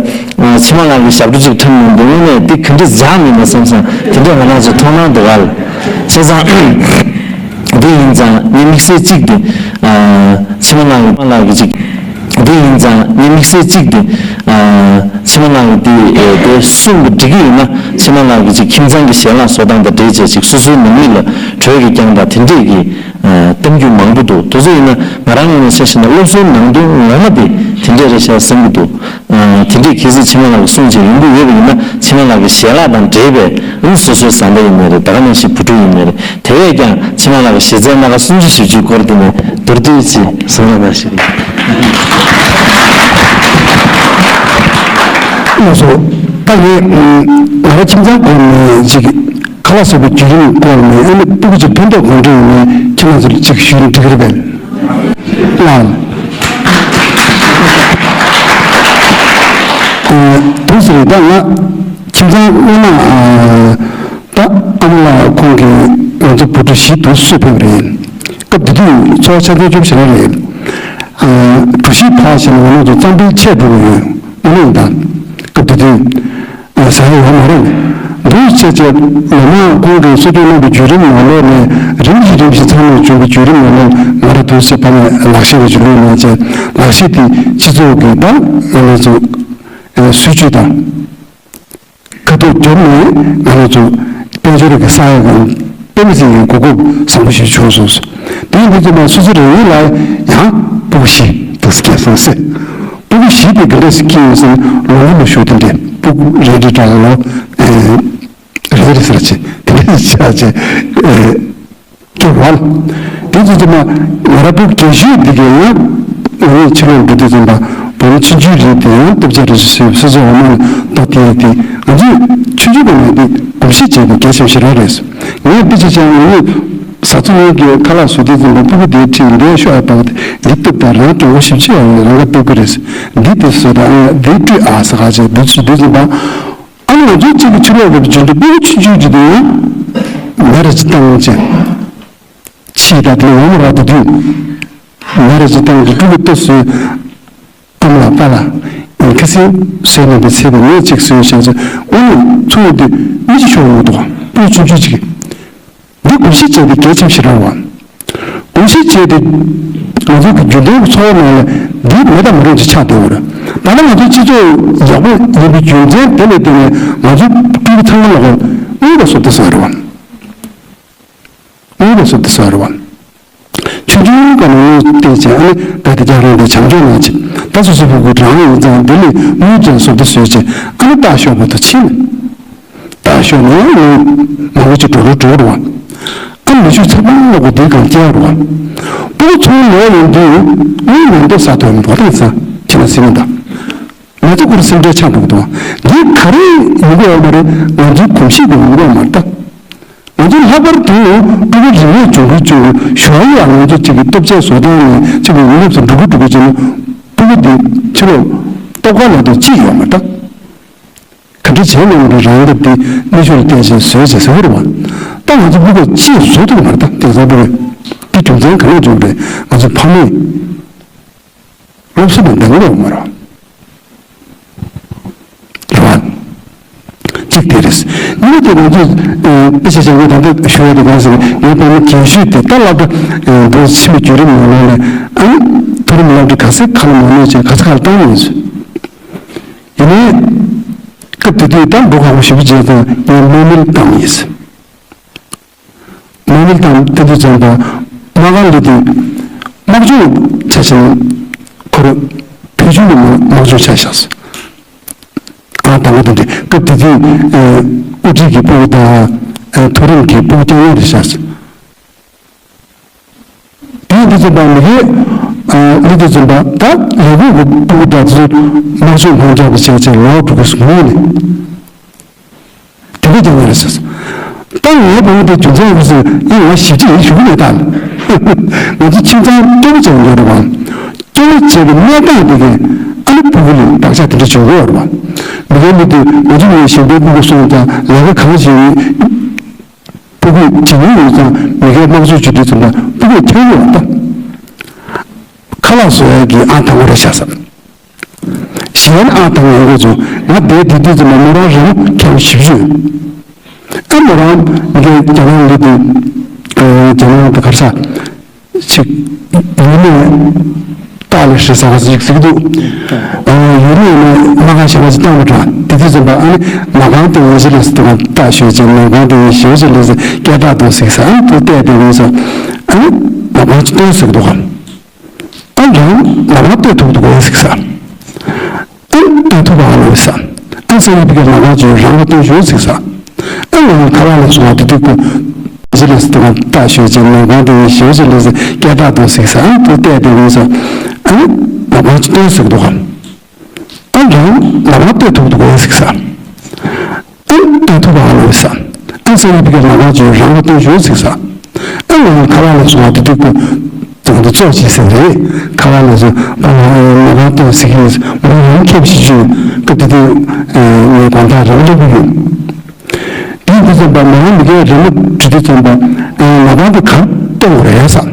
ཕྱི་མ་ལགས་ཀྱི་ཞབས་བྲོ་ཅིག་ཐོན་མྱོང་འདུག་དངོས་གནས་འདི་ག་འདྲ་འཇགས་མིན་ན་བསམ་སོང་། དེ་འདྲ་ང་རང་ཚོ་མཐོང་སྣང་འདུག་ག་ལ། བྱས་ཙང་། འདི་ཡིན་ཙང་ངས་དམིགས་བསལ་གཅིག་དེ། ཨ་ཕྱི་མ་ལགས་ཀྱི་ཕྱི་མ་ལགས་ཀྱི་གཅིག་འདི་ཡིན་ཙང་ངས་དམིགས་བསལ་གཅིག་དེ། ཨ་ཕྱི་མ་ལགས་ཀྱི་དེ་དེ་གསུང་གི་འགྲིག་གི་ཡོད་ན་ཕྱི་མ་ལགས་ཀྱི་གཅིག་ཁྱིམ་ཚང་གི་ཞལ་ལག་བཟོ་སྟངས་དང་འབྲེལ་བྱས་གཅིག་སོ་སོའི་ནང་མི་ལ་དྲོད་ཀྱིས་བསྐྱངས་པ་དེ་འདྲས་ཀྱི་ཨ་གཏམ་རྒྱུད་མང་པོ་འདུག་དེ་ཚོ་ཡིན་ན་ང་རང་ངོས་ནས་བཤད་ཤེས་ན་སློབ་གསོའི་ནང་དོན་ངོ་མ་དེ་དེ་འདྲས་རེད་ཤག་བསམ་གྱི་འདུག་ཨ་དེ་འདྲས་གལ་སྲིད་ཕྱི་མ་ལགས་ཀྱི་གསུང་བྱས་ཡོང་གི་ཡོད་པ་ཡིན་ན་ཕྱི་མ་ལགས་ཀྱི་ཞལ་ལག་དང་འབྲེལ་བའི་ཨུ་སོ་སོའི་བཟའ་ཟླ་ཡིན་ནའི་རེད། ད་ག་ནང་བཞིན་བུ་ཕྲུག་ཡིན་ནའི་རེད། དེ་བས་ཀྱང་ཕྱི་མ་ལགས་ཀྱི་གཞི་རྩའི་སྣ་ཁ་སུམ་ཅུ་བཞི་བཅུའི་སྐོར་དེ་ནས་མདོར་བསྡུས་ཅིག་གསུང་རོགས་གནང་ཞུ་གི་ཡིན། ལགས་སོ། ད་ངས་ང་རང་ཁྱིམ་ཚང་སྐོར་ནས་ཅིག་ཁ་ལག་བཟོ་བའི་བརྒྱུད་རིམ་སྐོར་ནས་ཨ་ནི་སྤུ་གུ་ཅིག་ཕན་ཐོགས་གང་འདྲ་ཡོད་མེད་ཁྱེད་རང་ཚོར་ཅིག་ཞུས་ན་འགྲིག་གི་རེད་པས། ལགས། ཨ་དུས་སུ་རེད། ད་ང་ཁྱིམ་ཚང་སྔོན་མ་ཨ་ད་ཨ་མ་ལགས་ཁོང་གིས་ང་ཚོ་བུ་ཕྲུག་བཞི་དུ་གསོས་ཕེབས་པ་རེད། སྐབས་དེ་དུས་འཚོ་བ་ཆ་ཚང་སྐྱོབ་བྱེད་ལ་རེད། ཨ་གྲུ་བཞི་ཕར་བྱས་ནས་ང་རང་ཚོ་གཙང་པོའི་ཆས་འགྲོ་གི་ཡོད། ཨ་ནི་ད་སྐབས་དེ་དུས་ཟ་ཡ་ཡོད་མ་རེད། འདུག་བྱས་བྱས་ལོ་མང་ཁོང་གིས་གསོ་སྐྱོང་གནང་བའི་བརྒྱུད་རིམ་ནང་ལོགས་ནས་རིམ་བཞིན་རིམ་བཞིན་ཚང་མས་བྱུང་བའི་བརྒྱུད་རིམ་ནང་ལོགས་ང་རང་འདུག་བྱས་ཕ་མས་ལག་ཤེས་རེ་ཞིག་བློས་གནང་བྱས་ལག་ཤེས་དེ་སྤྱི་ཚོགས་ཀྱི་ད་ང་རང་ཚོ་ཨ་སྲིད་ཇུས་དང་། ཁ་ཐུག་བསྒྱུར་ནས་ང་རང་ཚོ་དཔལ་འབྱོར་གྱི་ས་ཡ་གང་དཔེ་མི་སྲིད་ཀྱི་གོ་སྐབས་བཟང་པོ་ཞིག་བྱུང་སོང་། དེ་ཡིན་དུས་ཙམ་པ་སོ་སོ་རང་ཉིད་ལ་ཡང་སྤུ་གུ་བཞི་འདུག་སྐྱེས་སོང་ཟེར། སྤུ་གུ་བཞི་དེ་ག་འདྲ་ཞིག་སྐྱེས་ཡོད་ཟེར་ན་ལོ་ངོ་ལོ་ཞུ་དེ་འདྲས་སྤུ་གུ་རེ་རེ་འདྲ་ལོ་རེ་རེ་ཟེར་ཅིག་དེ་འདྲས་ཆགས་ཅིག་སྐྱེ་བ། དེ་ཚོ་ཚང་མ་ང་རང་བོད་རྒྱལ་ཤོས་འདི་གའི་ཡང་ང་ནི་ཕྱི་ལོགས་འགྲོ་དུས་ཙམ་པ་བོད་མི་ཆུང་ཆུང་རེད་དེ་ཡང་སྟོབས་ཆེ་རེད་ཟེར་ས་ཆ་འོ་མ་ལ་ལྟ་དེ་ཡ་དེ་ང་ཚོས་ཆུང་ཆུང་དུ་ནས་དེ་གོམས་གཤིས་བྱས་ཏེ་གལ་ཆེན་ཞེ་དྲག་རེད། ངས་དཔེ་ཆ་བཞག་ང་ནི་བཟའ་ཚང་གཉིས་ཀྱི་ཁ་ལག་བཟོ་དུས་ཙམ་པ་སྤུ་གུ་དེའི་ཁྲིད་འདས་ཤོག་ཨ་པ་འདི་སྟབས་དང་རང་གྱོང་པོ་ཞིབ་ཆེ་ཡོང་བས་རང་ཁ་སྟབས་ཀྱི་རེད། འདི་དེ་བཟོ་དང་འདི་སྤྲོད་ཨ་ཟེར་ཁ་ཆེ་འདི་ཚོ་དུས་ཙམ་པ། ཨ་ནི་ང་ཚོའི་གཅིག་གི་ཕྱི་ལོགས་ཀྱི་བརྗོད་འདྲི་སྤུ་གུ་ཆུང་ཆུང་གཅིག་དེ་ཡང་མེ་ར་ཅི་བཏང་ཅེ། ཕྱིས་ད་དེ་ཡོང་མ་ར་དེ་དུས་མེ་ར་ཅི་བཏང་གི་སྤུ་གུ་ལྟ་སོས། ཨ་མ་ལགས་པ་ལགས་ཨིན་ཁ་སིན་བཟོས་ནས་པའི་ཚེ་བའི་ངས་གཅིག་བཟོས་བཞག་ཚེ་ཨ་ནི་ཚུར་དེ་མི་གཅིག་ཤོར་ཡོང་འདུག་སྤུ་གུ་ཆུང་ཆུང་གཅིག་འདི་གོམས་གཤིས་བྱས་ཏེ་གལ་ཆེན་ཞིག་རེད་བ། གོམས་གཤིས་བྱས་ཏེ་ང་ཚོ་གི་རྒྱུན་ལྡན་གྱི་འཚོ་བ་ནང་ལ་འདི་མེད་དང་མ་རུང་ཅིག་ཆགས་བསྡད་ཡོད་རེད། ད་ནི་ང་ཚོའི་སྤྱི་ཚོགས་ཡག་པོ་ཡིན་པའི་རྒྱུ་མཚན་དེ་ལས་བརྟེན་ནས་ང་ཚོའི་སྤུ་གུ་ཚང་མ་ལ་གོ་དངུལ་ལ་བཟོ་ལྟ་བཟོ་ཡ་རེད་བ། དངུལ་ལ་བཟོ་ལྟ་བཟོ་ཡ་རེད་བ། ཆུང་ཆུང་སྒང་ནས་དངུལ་བལྟས་བྱས་ཨ་ནི་ད་དེ་རྒྱག་རང་དེ་བྱམས་སྐྱོང་གནང་བྱས་ད་སོ་སོའི་སྤུ་གུ་རང་ཡིན་ཙང་འདི་ལས་དངུལ་ཅན་བཟོ་ལྟ་བཟོས་བྱས་ཨ་ནི་ལྟ་ཞོག་པ་དང་ཕྱིན། ད་ཞོག་ནས་ཡང་ལོ་མང་པོ་ཅིག་འགྲོ་རུ་འགྲོ་རུ་བ། ཨ་མི་ཆོས་ཚབ་མང་ལོག་གོ་དེའི་སྒང་སྐྱེལ་རུ་བ། སྤུ་གུ་ཚོའི་ལོ་ཡོང་དུས་དངུལ་མེད་འདོད་ས་དོན་འགྲོ་དང་ས་ཁྱེད་ན་སེམས་མི་འདའ། ང་ཚོ་ཁུར་སེམས་ཁྲལ་ཆགས་འདུག་དང་འདི་ག་རེ་ཡིན་གོ་ཡོད་མ་རེད། ང་ཚོའི་གོམས་གཤིས་དེ་ཡིན་གོ་མ་རེད་ད། ང་ཚོ་ལྷག་པར་དུ་སྤུ་གུ་རིག་གནས་སྦྱོང་གི་བཅུག་ཞོར་ཡང་ང་ཚོ་གཅིག་གི་སྟོབས་ཆེ་བཟོ་སྟངས་ནས་གཅིག་གི་ཡུན་རིང་དུ་འགྲོ་གི་འགྲོ་གི་བྱས་ན་སྤུ་གུ་འདི་ཕྱི་ལོགས་སྟོབས་ཁ་ལ་དེ་ཅི་ཡོད་མ་རེད་ད། ག་འདྲ་བྱས་ན་མ་རེད། རང་གི་དེ་ནུས་ཤུགས་ལ་བརྟེན་བྱས་བཟོས་བྱས་ཟེར་གི་རེད་བ། ད་ང་ཚོ་སྤུ་གུ་ཅི་བཟོ་ཐུབ་མ་རེད་ད། དེང་སང་སྤུ་གུ་དེ་རྒྱུ་མཚན་ག་ནས་བྱུང་རེད། ང་ཚོ་ཕ་མས་སློབ་གསོ་དང་ལྡན་གི་རེད་མ་རེད་བ། རེད་བ། གཅིག་དེ་རེད། གཉིས་དེ་ང་ཚོས་དཔེ་ཆ་བཞག་ན་ད་ལྟ་ཞུ་ཡ་དེ་གང་ཟེར་ངའི་ཕ་མ་རྒན་ཤོས་དེ་ད་སློབ་གྲྭ་འགྲོ་ཕྱིན་པའི་བརྒྱུད་རིམ་ནང་ལོགས་ནས་ཨ་ནི་མཐོ་རིམ་སློབ་གྲྭ་ག་ཚོད་ཁ་ལ་མ་གནང་བྱས་ག་ཚོད་ཁ་ལ་བཏང་མྱོང་ཟེར། ཡིན་ནའི། སྐབས་དེ་དུས་ད་འགྲོ་ཁག་པོ་ཞེ་པོ་བྱས་ཙང་ངས་དམག་མིར་བཏང་ཡིན། དམག་མིར་བཏང་དེ་དུས་ཙམ་པ་དམག་ཁང་འདི་དུས་དམག་སྦྱོང་ཆ་བཞག་ན་ཁོ་རང་བོད་ཆུང་གི་དམག་དམག་སྦྱོང་ཆ་བཞག་སོང་། ཨ་ད་ང་དེ་འདྲ་སྐབས་དེ་དུས་དབུ་ཁྲིད་ཀྱི་སྤུ་གུ་དང་མཐོ་རིམ་གྱི་སྤུ་གུ་རྐྱང་རྐྱང་རེད་བཞག་སོང་། དེའི་དུས་ཙམ་པ་མི་རེད། ཨ་མི་དུས་ཙམ་པ་ད་ལས་ཁུངས་ཀྱི་སྤུ་གུ་དང་ཚོས་དམག་སྦྱོང་ཁོང་ཁྲག་གི་བྱས་བྱས་ལོག་འགྲོ་གི་སོང་ངོས་ནས། དེ་འདྲ་ཀྱང་ཡོད་རེད་ཟེར། ད་ངའི་བུ་མོ་དེ་རྒྱུ་མཚན་ཡོད་ཟེར་ཡིན་ང་ཞིབ་ཅིག་ཡིན་ཞུ་གི་མེད་ད། ང་ཚོ་ཁྱིམ་ཚང་སྐྱོ་བོ་ཅན་ཡོད་རེད་བ། སྐྱོ་བོ་བྱས་པའི་གནས་སྟངས་དེ་གས་ཨ་ནི་སྤུ་གུ་ལ་བག་ཆགས་དེ་འདྲ་བྱུང་གི་ཡོད་རེད་བ། མི་རྒན་མི་དེ་ང་ཚོ་ངའི་ཞིང་པའི་སྤུ་གུ་སོང་ཙང་ལས་ཀ་གང་བྱེད་ཡིན། སྤུ་གུ་བྱེད་མྱོང་ཡོད་ཙང་མི་རྒན་དམངས་གཙོ་བྱེད་དུས་ཙམ་པ་སྤུ་གུ་ཁྱེར་ཡོད་པ། ཁ་ལག་བཟོ་ཡས་ཀྱི་ཨང་དང་པོ་རེད་ཤག་ཟེར། གཞན་ཨང་དང་པོ་ཡོད་དགོས་བྱུང་ང་བསྡད་དེ་དུས་ཙམ་པ་མོ་རང་རི་མོ་ཁྱེར་བཞི་བཅུ་ཡོད། ཨ་མོ་རང་མི་རྒན་རྒྱ་ནག་ལ་དུས་རྒྱ་ནག་དུ་གར་ས་ཅིག་ཡུལ་ནས་ཏཱ་ལི་ཧྲི་ཟ་ག་ཟིག་ཟིག་འདུག་ཡུལ་ནས་ནས་མ་ག་ཞེ་བ་ཅིག་བཏང་བ་འདྲ། དེ་དུས་ཙམ་པ་ཨ་ནི་ནག་ཁང་དེ་ཡིན་ཞིག་ལས་སུ་དུ་བ་ལྟ་ཞོད་ཅིག་ནག་ཁང་དེ་ཡིན་ཞོད་ཅིག་ལས་སུ་སྐད་གྲགས་འདུག་ཟིག་ས་ཨ་ནི་དེ་བལྟས་དེ་ཡིན་ས་ཨ་ནི་ནག་ཁང་ཅིག་སྟོན་ཟིག་འདུག་གམ། ཨ་རང་ལ་མ་ལྟོས་ཐུབ་ཐུབ་ཡིན་ཟིག་ས། ཨ་ལྟོས་ཐུབ་པ་ཨ་ལོ་ས། ཨ་སང་ཉིན་ཕ་གིར་ལ་མ་བྱོས་རང་ལ་ལྟོས་བྱོས་ཟིག་ས། ཨ་ང་ལ་ཁ་བ་ལ་སོང་བ་དེ་དུས་ཀུ། ཟི་ལེ་སི་དུ་ག་ལྟ་ཞོད་ཅན་ནོར་གང་དུ་ཡིན་ཞོད་ཟི་ལེ་སི་སྐད་གྲགས་འདུག་ཟིག་ས། ཨ་དུ་བལྟས་དེ་ཡིན་ས། ཨ་ལ་མ་ཅི་ལྟོས་ཟིག་འདུག་གམ། ཨ་རང་ལ་མ་ལྟོས་ཐུབ་འདུག་ཡིན་ཟིག་ས། ཨ་ལྟོས་ཐུབ་པ་ཨ་ལོ་ས། ཨ་སང་ཉིན་ཕ་གིར་ལ་མ་བྱོས་རང་ལ་ལྟོས་བྱོས་ཟིག་ས། ཨ་ང་ལ་ཁ་བ་ལ་སོང་བ་དེ་དུས་ཀུ། དང་དུ་ཅོག་ཅིག་ཟེར་རེད། ཁ་བ་ལ་སོང་བ་ལ་མ་གང་ལྟོས་ཟིག་ཡིན་ས། མ་རང་ཁེབས་ཤིག་བྱོས་སྐབས་དེ་དུས་ངའི་དགོང་དག་རང་ལོག་གི་ཡོད། དེའི་དུས་ཙམ་པ་མ་རང་མི་རྒན་རེ་མོ་བྲིས་དུས་ཙམ་པ་ལ་བ་འདི་གང་གཏོང་རེད་ས།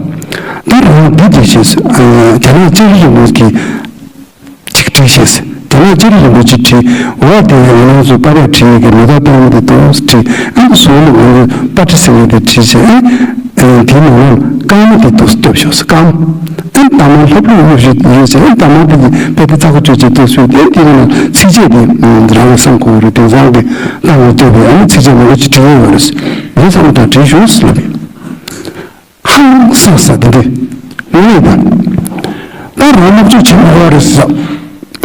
དེ་རང་འདི་དེ་བྱས་སུ་རྒྱ་ནག་ཅིག་རི་རི་མོ་གི། ཅིག་བྲིས་ཤེས། དེ་ནས་ཅི་རིགས་རིན་པོ་ཆེ་བྲིས། འོ་དེ་ཡང་ང་རང་ཚོ་པ་ཕས་བྲིས་ཡོད་ཀྱི་མེ་ཏོག་སྟོན་དེ་དུས་བྲིས། ཨ་ནི་གཞུང་ལ་ང་ཚོ་པ་ཏི་ཟེར་བ་དེ་བྲིས་བྱས། ཨ་དེའི་ནང་ལ་སྐར་མ་དེ་དུས་སྐྱོབ་ཤོག་སྐར་མ། ཨ་ནི་ལྟ་མ་ལྷབ་ལྷུབ་ལྷུབ་ཞིག་ཡོད་བྱས། ཨ་ནི་ལྟ་མ་དེ་གི་དཔེ་དེ་ཚ་ཁོ་བཅོས་བྱས་དུས་སུ་དེ་དེ་ནང་ཚིགས་བཅད་དེ་རང་ལ་བསམ་དགོས་རེད། དེང་སང་གི་ལྟ་བ་ལྟོས་པའི་ཨ་ནི་ཚིགས་བཅད་མང་པོ་ཅིག་བྲིས་ཡོད་རེད། ངས་ཚང་མ་དང་བྲིས་ཤོག་ལབ། ཧང་སངས་ས་དེ་འདྲས་ངས་ད། ད་རང་དམག་འཁྲུག་བྱེད་མ་དགོས་རེད་ཟེར།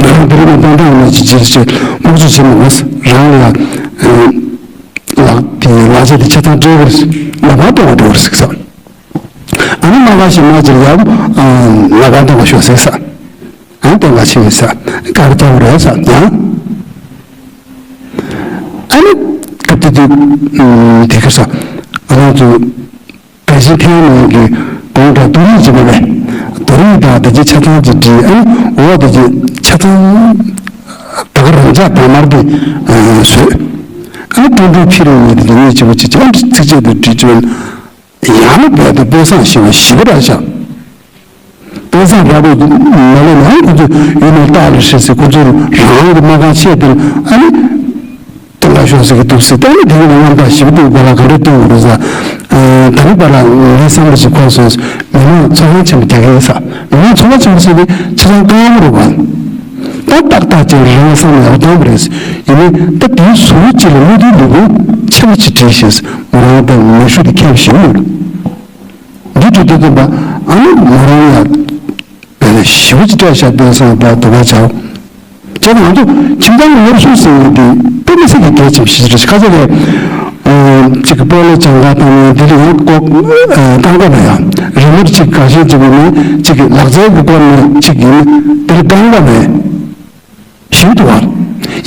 རང་དེ་རིང་ནས་འདོན་སྟངས་ནས་ཅི་བྱེད་ཅེས་དམག་འཁྲུག་བྱེད་མ་དགོས། རང་ལ་ལག་དེ་ལག་ཆ་དེ་ཆ་ཚང་སྤྲད་དགོས་རེད། ལ་ཕར་གཏོང་བ་འགྲོ་རེད་ཟེར། ཨ་ནི་མ་ག་ཞིག་མ་ཅིག་ཡང་ལ་ག་འདོན་ག་ཤོག་ཟེར་ས། ཨ་ནི་འདོན་ག་ཆེ་ས་གར་ཐལ་རེད་ས་ཡང་། ཨ་ནི་སྐབས་དེ་དུས་དེ་ཁར་ས་ང་རང་ཚོ་ག་ཞིག་ཐེངས་ནང་གི་གོང་དྲ་རྡོ་རིང་ཅིག་མ་རེད། རྡོ་རིང་དང་དེ་ཅིག་ཆ་ཚང་ཅིག་བྲིས། ཨ་ནི་འོག་དེ་ཅིག་ཆ་ཚང་ད་ག་རང་ཅག་དང་མར་དེ་བཟོས། ཨ་ནི་ཀྲུང་ཀྲུང་ཕི་རེ་ཡོད་དེ་ཉིད་ཅིག་བ་ཅིག་ཅིག་ཨ་ནི་ཚིགས་བཅད་དུ་བྲིས་བྱོན། ཡང་ན་རྦད་དེ་དཔེ་བཟང་ཞེས་པ་ཞིབ་པ་ར་ཤག་དཔེ་བཟང་ར་བས་མ་ལས་ནའང་ཁོ་ཚོས་ཡུལ་ནས་བཏགས་ལ་ཧྲིལ་སི་ཁོ་ཚོར་རང་གི་མ་གང་ཆེ་དེར་ཨ་ནི་སྟོན་ཁ་ཤོར་སི་གི་འདུག་སི། ད་ནི་དེ་གི་ནང་ལམ་ཐག་ཞིབ་ཏུ་བ་ལ་ག་འདྲ་སྟོན་དགོས་རེད་ས། ད་ནི་བ་ལ་ངའི་བསམ་པ་ཞིག་ཁོ་སོང་མི་མང་ཚོགས་ཁང་ཆེན་པོ་རྒྱག་གི་ཡིན་ས། མི་མང་ཚོགས་ཁང་ཆེན་པོ་ཟེར་དེ་ཆ་ཚང་ཀང་རུ་བ། ད་ཏག་ཏག་ཅིག་རང་བསམ་ཡག་བཏང་བ་རེད། ཡིན་ནའི་ད་དེའི་ཟུར་གཅིག་ལ་མུ་མཐུད་ལུས་པོ་ཆེན་པོ་ཅིག་བྲིས་ཤིང་མོ་རང་དང་མེ་ཤུགས་དེ་ཁྱབ་བཞིན་ཡོད། འདི་བྲིས་དུས་ཙམ་པ་ཨ་ནི་མོ་རང་ཡང་བས་ཞེ་པོ་ཅིག་སྤྲད་བཞག་པའི་བསམ་པ་དུ་བ་བྱའོ། བྱས་ན་ང་ཚོ་ཁྱིམ་ཚང་གི་སློབ་གསོ་ཟེར་བ་དེ་དཔེ་མི་སྲིད་ཀྱི་གལ་ཆེན་པོ་ཞིག་རེད། ཁ་ཚ་རེད། གཅིག་གི་སྤོ་ལོ་སྦྱང་ག་བཏང་ནས་འདི་ལ་ཡང་ལྐོག་བཏང་ག་མེད་ཡང་རི་མོར་གཅིག་དགའ་ཞེན་གཅིག་པུ་ནི་གཅིག་གི་ལག་རྩལ་གྱི་སྐོར་ནས་གཅིག་ཡིན་འདི་ལ་བཏང་ག་མེད་བཞིན་དུ་བར།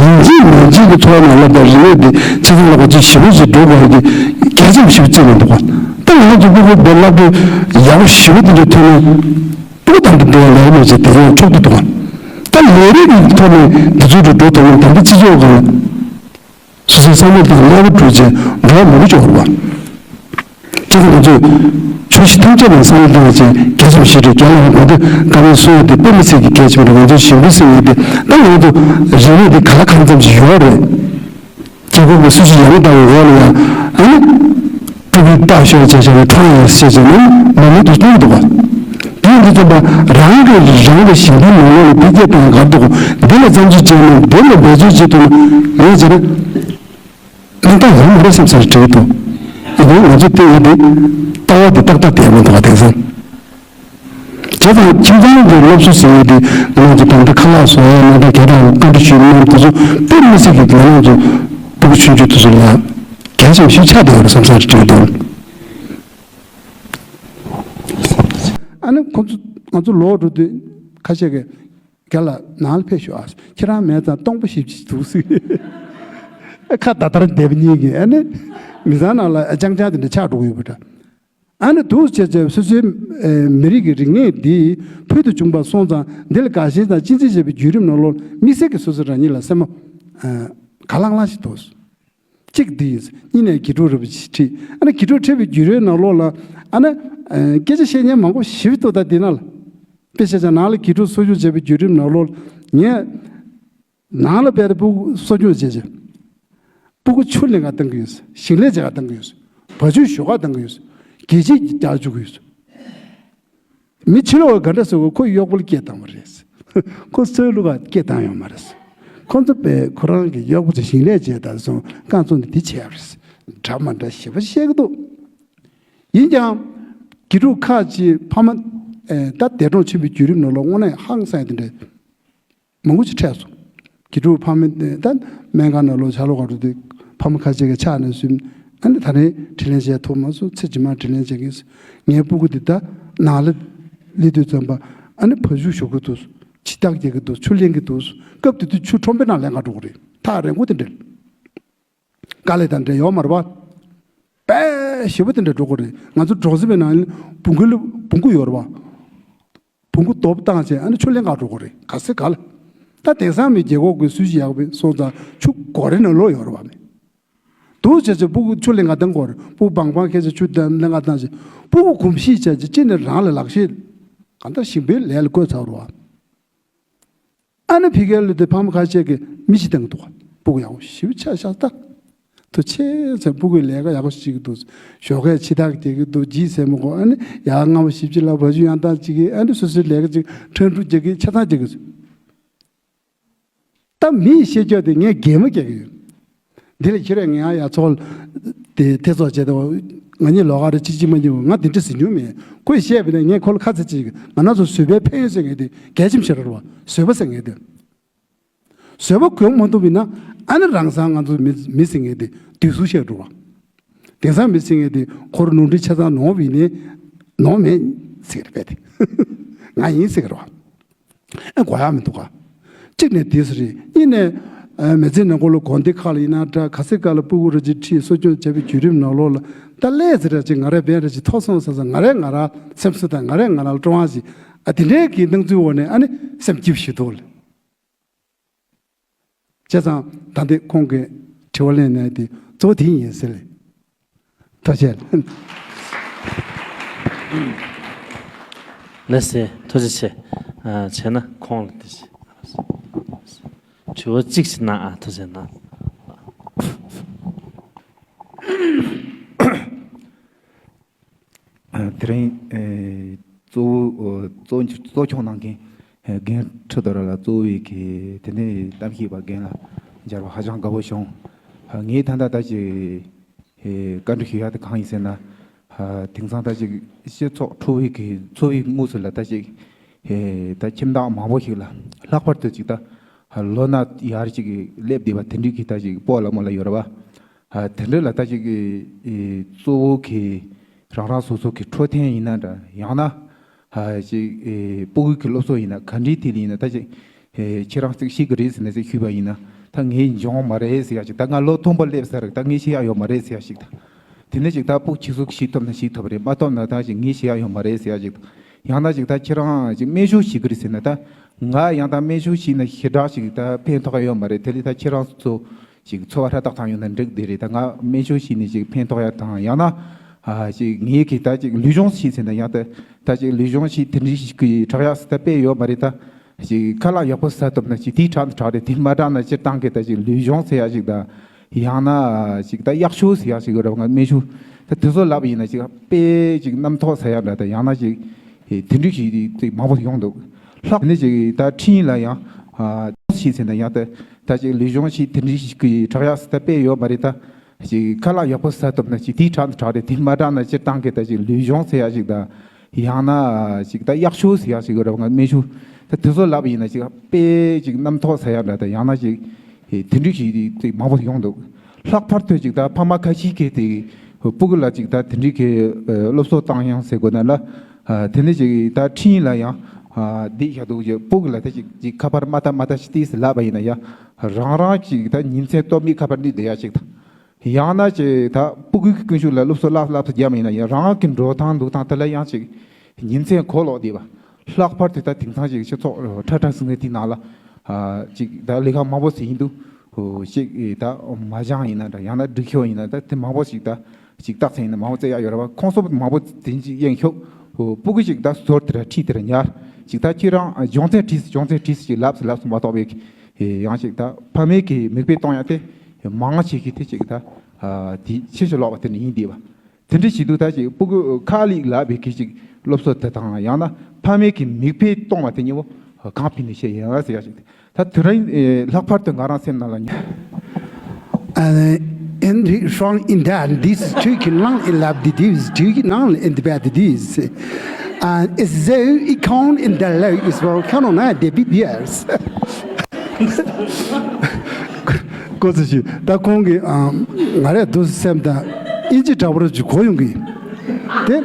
ཡིན་གཅིག་མིན་གཅིག་གི་ཚོགས་ནང་སློབ་དང་རིག་གནས་འདི་ཚེ་ཚང་ལ་ག་ཚོད་ཞིབ་པོ་ཞིག་འགྲོ་དགོས་ཀྱི་གལ་ཆེན་པོ་ཞིག་བརྩིས་ནས་འདུག་ག་ད་ང་ཚོ་སྤུ་གུ་འདི་སློབ་གྲྭ་ཡག་པོ་ཞིབ་པོ་འདི་འདྲ་ཐོན་ནས། ཏུ་དང་དུ་འབྲེལ་བའི་ལས་རིགས་ཅིག་དེ་ཡང་འཕྲོག་ཏུ་གཏོང་བ། ད་ལས་རིགས་ཀྱི་ཐོག་ནས་འདི་ཚོ་རུ་འགྲོ་ཐུབ་ན་ད་ལྟ་སྤྱི་ཚོགས་སྒང་ལ་སོ་སོའི་བསམ་བློ་དང་སློབ་སྦྱོང་བྱས་འགྲོ་མི་འགྲོ་ཅོག་རུ་བ། ཁྱེད་ཚོ་ང་ཚོས་ཕྱོགས་བཞི་ཐམས་ཅད་ནང་བསམ་བློ་གཏོང་བ་བྱས་གལ་ཆེན་པོ་ཞིག་རེད། རྒན་ལགས་ང་ཚོས་བཀའ་མོལ་གསུང་བ་དེ་དཔེ་མི་སྲིད་ཀྱི་གལ་ཆེན་པོ་རེད། ང་ཚོས་ཞིང་པ་ཟིན་ཡོད་དེ་ད་ང་ཚོ་རིག་གནས་དེ་ག་ལ་གང་འཚམ་ཞིག་ཡོད་རེད། རྒྱལ་ཁབ་ཀྱི་སྲིད་ཇུས་ཡང་དག་པའི་འོག་ལ་ཡང་ཨ་ནི་ཕྲུ་གུའི་སྟག་ཤོར་བྱས་བྱས་ནས་ཁྲོ་ཡང་བྱས་བྱས་ནས་མ་མི་དུ་གཏོང་གི་འདུག་ག་དེ་ཡིན་དུས་ཙམ་པ་རང་གི་རང་གི་ཞིང་ཁའི་ནང་ལོགས་ལ་འཕེལ་རྒྱས་གཏོང་གར་འདུག་འདི་ལ་བརྩམས་ཆོས་བྱས་ནས་འདི་ལ་འབད་རྩོལ་བྱེད་ཐུབ་ན་ངས་བྱས་ན་གནས་སྟངས་ཡོང་མ་རེད་བསམ་ས་རེ་དྲན་གྱི་འདུག་ཡིན་ནའི་ང་ཚོ་ལྟོས་ཡོད་དེ་ལྟ་བ་དེ་ཏག་ཏག་དེ་མི་འདུག་ག་དེང་སང་། བྱས་ཙང་ཁྱིམ་ཚང་གི་སློབ་གསོ་ཟེར་ཡས་དེ་ང་ཚོ་ད་ལྟ་ཁ་ལག་བཟོ་ཡས་ནང་དང་རྒྱ་གར་བཀའ་འདྲི་ཞུས་གནང་དེ་ཚོ་དཔེ་མི་སྲིད་ཀྱི་ང་རང་ཚོ་ཕྲུ་གུ་ཆུང་ཆུང་དེ་ཚོ་ལ་གལ་ཆེན་ཞིག་ཆགས་བསྡད་ཡོད་རེད་བསམ་ས་རེ་དྲན་གྱི་འདུག་ཨ་ནི་ཁོ་ཚོ་ང་ཚོ་ལོག་འགྲོ་དུས་ཁ་ཤས་ཀྱིས་རྒན་ལགས་ནང་ལ་ཕེབས་ཤོག་ཨ། ཁྱེད་རང་མེད་ཙང་སྟོང་པ་ཞིབ་ཅིག་འདུག་ཟེར། ཁ་ད་ལྟར་འདེབས་ཉེས་ཀྱི་ཨ་ནི་མི་ཚང་ནང་ལ་ཨ་ཅང་ཅང་དེ་འདྲ་ཆགས་འགྲོ་གི་ཡོད་པ་འདྲ། ཨ་ནི་འདུག་བྱས་བྱས་སོ་སོའི་ཨེ་མི་རིགས་ཀྱི་རིག་གནས་འདི་ཕུལ་དུ་བྱུང་བ་སོང་ཙང་འདི་ལ་དགའ་ཞེན་དང་གཅེས་འཛིན་བྱེད་པའི་བརྒྱུད་རིམ་ནང་ལོགས་དམིགས་བསལ་གྱི་སོ་སོ་རང་ཉིད་ལ་སེམས་པ་ཨ་ག་ལང་ལང་ཞིག་འདུག་གཅིག་འདི་ཡིན། གཉིས་ནས་དགེ་ཕྲུག་རེ་བ་ཅིག་ཁྲིད། ཨ་ནི་དགེ་ཕྲུག་ཁྲིད་པའི་བརྒྱུད་རིམ་ནང་ལོགས་ལ་ཨ་ནི་ཨ་སྐད་ཆ་བཤད་མཁན་མང་པོ་ཞིག་འདུག་ད་འདི་ན་ལ་དཔེ་བཤད་ཙང་ནང་ལ་དགེ་ཕྲུག་གསོ་སྐྱོང་བྱེད་པའི་བརྒྱུད་རིམ་ནང་ལོགས་ངས། ནང་ལ་དཔེ་དེ་སྤུ་གུ་གསོ་སྐྱོང་བྱེད་ཆེད། སྤུ་གུ་ཆུ་ལེན་ག་བཏང་གི་ཡོད། ཞིང་ལས་བྱེད་ག་བཏང་གི་ཡོད། བ་ཕྱུགས་ཞོགས་ག་བཏང་གི་ཡོད། རྒྱལ་གཅེས་ཀྱི་རྒྱག་བཅུག་གི་ཡོད། མི་ཕྱི་ལོགས་ག་འདྲ་ཟེར་གོ་ཁོ་གཡོག་པོ་ལ་སྐད་བཏང་བ་རེད། ཁོ་སོའི་ལུག་ག་སྐད་བཏང་ཡོད་མ་རེད། ཁོ་ཚོ་དཔེ་ཁོ་རང་གི་གཡོག་པོ་ཚོ་ཞིང་ལས་བྱས་དང་སོང་རྐང་བཙུགས་ནས་འདི་བྱས་པ་རེད། འདྲ་མ་འདྲ་ཞེ་པོ་བཤད་གི་འདུག་ཡིན་ཀྱང་། དགེ་ཕྲུག་ཁག་ཅིག་ཕ་མ་ཨེ་ད་འདས་གྲོངས་ཕྱིན་པའི་བརྒྱུད་རིམ་ནང་ལོགས་དངོས་གནས་ཧང་སངས་དེ་འདྲ། མང་པོ་ཅིག་འཕྲད་སོང་། དགེ་ཕྲུག་ཕ་མ་ད་སྨན་ཁང་ནང་ལོགས་ཆ་ལོག་ག་འགྲོ་དུས་ཕ་མ་ཁ་ཤས་ཀྱི་ཕྱག་ནས་སུན་ཨ་ནི་ད་རེས་དྲིན་ལན་འཇལ་ཐུབ་མ་སོང་། ཚེ་རྗེས་མ་དྲིན་ལན་འཇལ་གི་ངའི་སྤུ་གུ་འདི་ད་ནང་ལ་སླེབས་དུས་ཙམ་པ་ཨ་ནི་བ་ཕྱུགས་ཞོགས་གི་འདུག་ཕྱི་ཐག་རྒྱག་གི་འདུག་ཆུ་ལེན་གི་འདུག་སྐབས་དེ་དུས་ཆུ་ཁྲོམ་པའི་ནང་ལེན་ག་འགྲོ་གི་རེད། ཐག་རིང་པོ་དེ་འདྲ་དཀའ་ལས་དང་འབྲེལ་ཡོད་མ་རེད་པ། དཔེ་ཞེ་པོ་དེ་འདྲ་འགྲོ་གི་རེད། ང་ཚོ་གྲོང་གསེབ་པའི་ནང་བོང་གུ་བོང་གུ་ཡོད་རེད་པ། བོང་གུ་རྡོབ་བཏང་བྱས་ཨ་ནི་ཆུ་ལེན་ག་འགྲོ་གི་རེད། ག་ཚོད་ག་ལ། ད་དེང་སང་མི་རྒྱལ་ཁབ་ཀྱི་སྲིད་ཇུས་ཡག་པོ་སོང་ཙང་ཆུ་སྒོ་རེ་ནང་ལོགས་ཡོད་རེད་པ་མེད། འདུག་བྱས་བྱས་སྤུ་གུ་ཆུ་ལེན་ག་བཏང་གི་རེད། སྤུ་གུ་བང་བང་ཁྱེར་བྱས་ཆུ་ལེན་ག་བཏང་བྱས་སྤུ་གུ་གོམས་གཤིས་བྱས་བྱས་གཅིག་ནས་རང་ལ་ལག་ཤེས་གང་ལྟར་ཞིང་པའི་ལས་ལ་བཀོལ་ཚར་རེད་པ། ཨ་ནི་ཕ་གིར་ལུས་ཏེ་ཕ་མ་ཁ་ཤས་ཀྱིས་མི་ཤི་བཏང་གི་འདུག་སྤུ་གུ་ཡག་པོ་ཞེ་པོ་ཆགས་ཤག་ད། དུ་ཆེ་ཚེ་སྤུ་གུའི་ལས་ཀ་ཡག་པོ་ཞིག་འདུག་ཞོགས་ཀས་ཕྱི་ཐག་རྒྱག་གི་འདུག་ཇི་སེ་མོ་གོ་ཨ་ནི་ཡར་སྔ་མོ་ཞིབ་ཅིག་ལ་བ་ཕྱུགས་ཡང་དག་ཅིག་གིས་ཨ་ནི་སོ་སོའི་ལས་ཀ་ཅིག་ཁྲེང་ཁྲུག་རྒྱག་གི་ཆ་ཚང་རྒྱག་གི་འདུག་ད་མིའི་ཤེས་རྒྱ་དེ་ངས་གད་མོ་བགད་ཀྱི་ཡོད། འདི་ལ་ཁྱེད་རང་ངས་ཡང་ཡར་ཚོགས་དེ་ཐེ་ཚོགས་བྱས་ཏེ་ང་གཉིས་ལོགས་ཀ་རེ་གཅིག་གཅིག་མ་གཉིས་ང་དེ་འདྲ་ཟིན་རྒྱུ་མེད། ཁོས་བཤད་པ་ནས་ངས་ཁོ་ལ་ཁ་ཚ་གཅིག་ང་རང་ཚོ་བཟོད་པའི་ཕན་ཡོན་ཟེར་མཁན་དེ་གལ་ཆེན་པོ་ཞིག་རེད་བ། བཟོད་པ་ཟེར་མཁན་དེ། བཟོད་པ་གོན་མ་ཐུབ་པ་ཡིན་ན་ཨ་ནི་རང་སང་ང་ཚོ་མི་མི་ཟེར་མཁན་དེ་བདུད་ཟུག་ཤར་འགྲོ་བ། དེང་སང་མི་ཟེར་མཁན་དེ་ཁོར་ནོར་འཁྲུལ་ཆ་ཚང་ནོར་བ་ཡིན་ནའི་ ནོར་མེད་ཟེར་གི་རེད་པས་དེ། ང་ཡིན་ཟེར་གི་རེད་བ། ཨེ་གོ་ཡག་མི་འདུག་ག་གཅིག་ནས་དེ་སུ་རེད། གཉིས་ནས་ཨ་མི་ཚེ་ནང་འཁོར་ལ་དགོན་སྡེ་ཁག་ལ་ཡིན་ན་འདྲ། ག་ས་ག་ལ་སྤུ་གུ་རེ་ཅིག་ཁྲིད་གསོ་སྐྱོང་བྱས་པའི་བརྒྱུད་རིམ་ནང་ལོགས་ལ་ད་ཀླད་ཟེར་ར་ཅིག་ང་རའི་འབེན་རེ་ཅིག་ཐོབ་སོང་ཟེར་ཟེར་ང་རས་ང་རང་སེམས་གསོ་དང་ང་རས་ང་རང་ལ་སྤྲོ་བ་ཞིག་ཨ་དེ་འདྲའི་གི་སྣང་ཚུལ་འོག་ནས་ཨ་ནི་སེམས་སྐྱིད་པོ་ཞིག་འདུག་ལ། བྱས་ཙང་ད་ལྟ་ཁོང་གི་དྲི་བ་གླེང་ནས་དེ་གཙོ་བོ་དེ་ཡིན་ཟེར་ལེ། ཐུགས་རྗེ་ཆེ། ལགས་སེ། ཐུགས་རྗེ་ཆེ། ཨ་བྱས་ན་ཁོང་ལ་དེ་བྱས། དྲི་བ་གཅིག་ཞིག་གནང་ཨ། ཐུགས་རྗེ་གནང་། དེ་རིང་ཨེ་གཙོ་བོ་གཙོ་གཙོ་སྐྱོང་གནང་མཁན་ཨེ་རྒན་ཁྲི་དོ་ར་ལགས་གཙོ་བོའི་གི་དེ་ནས་གཏམ་བཤད་པ་རྒན་ལགས་མཇལ་བ་ཧ་ཅང་དགའ་པོ་བྱུང་། ཨ་ངས་ད་ལྟ་ད་ཅིག་ཨེ་བཀའ་འདྲི་ཞུ་ཡག་དེ་གང་ཡིན་ཟེར་ན། ཨ་དེང་སང་ད་ཅིག་སྤྱི་ཚོགས་ཁྲོ་བོའི་གི་འཚོ་བའི་དངོས་སུ་ལ་ད་ཅིག་ཨེ་ད་ཁྱིམ་བདག་མང་པོ་ཞིག་ལ་ལྷག་པར་དུ་ཅིག་ད་ལོ་ན་ཡར་ཅིག་སླེབས་བསྡད་པ་དེ་འདྲའི་གི་ད་ཅིག་སྤོ་ལགས་རྨོ་ལགས་ཡོད་རེད་བ། ཨ་དེ་འདྲ་ལ་ད་ཅིག་ཨེ་གཙོ་བོ་གི་རང་རང་སོ་སོ་གི་འཕྲོད་བསྟེན་ཡིན་ན་འདྲ། ཡང་ན་ཨ་ཅིག་ཨེ་སྤུ་གུ་གི་སློབ་གསོ་ཡིན་ན་ག་འདྲའི་ཐད་ལ་ཡིན་ན་ད་ཅིག་ཨེ་ཁྱེད་རང་ཅིག་ཤེས་ཀྱི་རེད་ཟེར་ནས་ཅིག་ཞུས་པ་ཡིན་ན་ད་ངས་འཇོན་མ་རེད་ཟེར་ཡ་ཅིག་ད་ང་ལོ་མཐོན་པོ་སླེབས་ཚར། ད་ངས་ཤེས་ཡ་ཡོད་མ་རེད་ཟེར་ཡ་ཞིག་ད། དེ་ནས་ཅིག་ད་སྤུ་གུ་ཁྱི་ཟུག་ཤེས་ཐུབ་ན་ཤེས་ཐུབ་རེད། མ་ཐུབ་ན་ད་ཅིག་ངས་ཤེས་ཡ་ཡོད་མ་རེད་ཟེར་ཡ་ཅིག་ད། ཡང་ན་ཅིག་ད་ཁྱེད་རང་ཅིག་སྨན་ཞབས་ཤེས་ཀྱི་རེད་ཟེར་ན་ད་ང་ཡང་ད་སྨན་ཞབས་ཤེས་ན་ཞེ་དྲག་ཅིག་ད་ཕན་ཐོགས་ཡ་ཡོད་མ་རེད། དེ་ལས་ད་ཁྱེད་རང་ཚོ་ཅིག་འཚོ་བ་ཧྲ་ཏག་ཏག་ཡོང་ན་འགྲིག་བསྡད་རེད། ད་ང་སྨན་ཞབས་ཤེས་ནས་ཅིག་ཕན་ཐོགས་ཡ་དང་ཡང་ན་ཨ་ཅིག་ངས་ཀྱི་ད་ཅིག་ལུས་སྦྱོང་ཤེས་ཟེར་ན་ཡང་ད་ད་ཅིག་ལུས་སྦྱོང་ཤེས་དེ་འདྲའི་ཞིག་གི་དྲག་ཡག་ཟེར་ད་དཔེ་ཡོད་མ་རེད། ད་ཅིག་ཁ་ལག་ཡག་པོ་ཟ་ཐུབ་ན་ཅིག་དེའི་དྲག་ན་དྲག་རེད། དེ་མ་དྲག་ན་སྤྱིར་བཏང་གི་ད་ཅིག་ལུས་སྦྱོང་ཟེར་ཡག་ཅིག་ད་ཡང་ན་ཅིག་ད་གཡག་ཤོ་ཟེར་ཡག་ཅིག་ཡོད་རེད། ང་སྨན་ཞབས་ད་དེ་ཚོ་ལབ་ཡིན་ན་ཅིག་དཔེ་ཅིག་རྣམ་རྟོག་ཟེར་ཡག་འདྲ། ད་ཡང་ན་ཅིག་དེ་འདྲ་ཞིག་ཅིག་མང་པོ་ཡོང་འདུག་ལྷག་ནི་ཅིག་ད་འཕྲིན་ལ་ཡང་ཨ་ཤེས་ཟེར་ན་ཡང་ད་ད་ཅིག་ལུས་སྦྱོང་ཤེས་དེ་འདྲ་ཞིག་གི་དྲག་ཡག་ཟེར་ད་དཔེ་ཡོད་མ་རེད། ད་ཅིག་ཁ་ལག་ཡག་པོ་ཟ་ཐུབ་ན་ཅིག་དེའི་དྲག་ན་དྲག་རེད། དེ་མ་དྲག་ན་སྤྱིར་བཏང་གི་ད་ཅིག་ལུས་སྦྱོང་ཟེར་ཡག་ཅིག་ད་ཡང་ན་ཅིག་ད་གཡག་ཤོ་ཟེར་ཡག་ཅིག་ཡོད་རེད། ང་སྨན་ཞབས་ད་དེ་ཚོ་ལབ་ཡིན་ན་ཅིག་དཔེ་ཅིག་རྣམ་རྟོག་ཟེར་ཡག་འདྲ། ད་ཡང་ན་ཅིག་དེ་འདྲ་ཞིག་ཅིག་མང་པོ་ཡོང་འདུག་ལྷག་པར་དུ་ཅིག་ད་ཕ་མ་ཁ་ཤས་ཀྱིས་དེ་སྤུ་གུ་ལ་ཅིག་ད་དེ་འདྲའི་གི་སློབ་གསོ་བཏང་ཡང་ཟེར་དགོས་ན་ལ། དེ་ནས་ཅིག་ད་འཕྲིན་ལ་ཡང་འདི་བཞག་འདུག་ཅིག་སྤུ་གུ་ལ་ད་ཅིག་ཅིག་ཁ་པར་མ་ལྟ་མ་ལྟ་ཞིག་ཏིས་ལབ་པ་ཡིན་ན་ཡང་རང་རང་ཅིག་ད་ཉིན་མཚན་ལྟོ་མིག་ཁ་པར་འདི་བསྡད་ཡག་ཅིག་ད། ཡང་ན་ཅིག་ད་སྤུ་གུའི་ཀུན་སྤྱོད་ལ་སློབ་གསོ་ལབ་ལབ་རྒྱབ་ཡིན་ན་ཡང་རང་གི་འགྲོ་སྟངས་འདུག་སྟངས་དེ་ལ་ཡང་ཅིག་ཉིན་མཚན་གོ་ལོག་བསྡད་པ། ལྷག་པར་དུ་ད་དེང་སང་ཅིག་སྤྱི་ཚོགས་ཁྲ་ཁྲ་ཟིང་ཟིང་དེའི་ནང་ལ་ཨ་ཅིག་ད་ལས་ཀ་མང་པོ་ཟིན་འདུག་ཅིག་ད་མ་སྦྱང་ཡིན་ན་འདྲ། ཡང་ན་སྒྲིག་ཤོག་ཡིན་ན་ད་དེ་མང་པོ་ཞིག་ད་ཅིག་རྟགས་མཚན་ཡིན་ན་མང་པོ་བཙལ་ཡག་ཡོད་རེད་བ། ཁོང་ཚོ་མང་པོ་དེ་ཅིག་གཡེང་ཤོག་སྤུ་གུ་ཅིག་ད་ཟོར་དེ་ར་ཁྲིད་དེ་ར་ཉར། ཅིག་ད་ཁྱེད་རང་སྦྱོང་ཚན་བྲིས་སྦྱོང་ཚན་བྲིས་ཅིག་ལབ་ལབ་མ་གཏོགས་པའི་ཡང་ཅིག་ད་ཕ་མའི་གི་མིག་དཔེ་གཏོང་ཡག་དེ་མང་ཆེ་གི་དེ་ཅིག་ད་དེ་ཕྱི་ཕྱི་ལོག་པ་དེ་ནི་ཡིན་བསྡད་པ། དེ་འདྲ་བྱེད་དུས་ད་ཅིག་སྤུ་གུ་ཁ་ལིག་ལབ་པའི་གི་ཅིག་སློབ་གསོ་དེ་དང་ཡང་ན་ཕ་མའི་གི་མིག་དཔེ་གཏོང་བ་དེ་གཉིས་པོ་གང་ཕན་ནུས་ཤེས་ཡིན་ཟེར་ཡག་ཅིག་ད་དེ་རིང་ལྷག་པར་དུ་ང་རང་སེམས་ནང་ལ་ཉར། And in the wrong in that, this trick long in love the dues, trick long in the bad dues. And it's though it count in the low is for count on the big years. ཀོ་ཚེ་ཞུ། ད་ཁོང་གིས་ཨ་ང་རས་འདུག་སེམས་དང་ཨིན་ཇི་འདྲ་པོ་རེ་ཅིག་གོ་ཡོང་གི། དེ་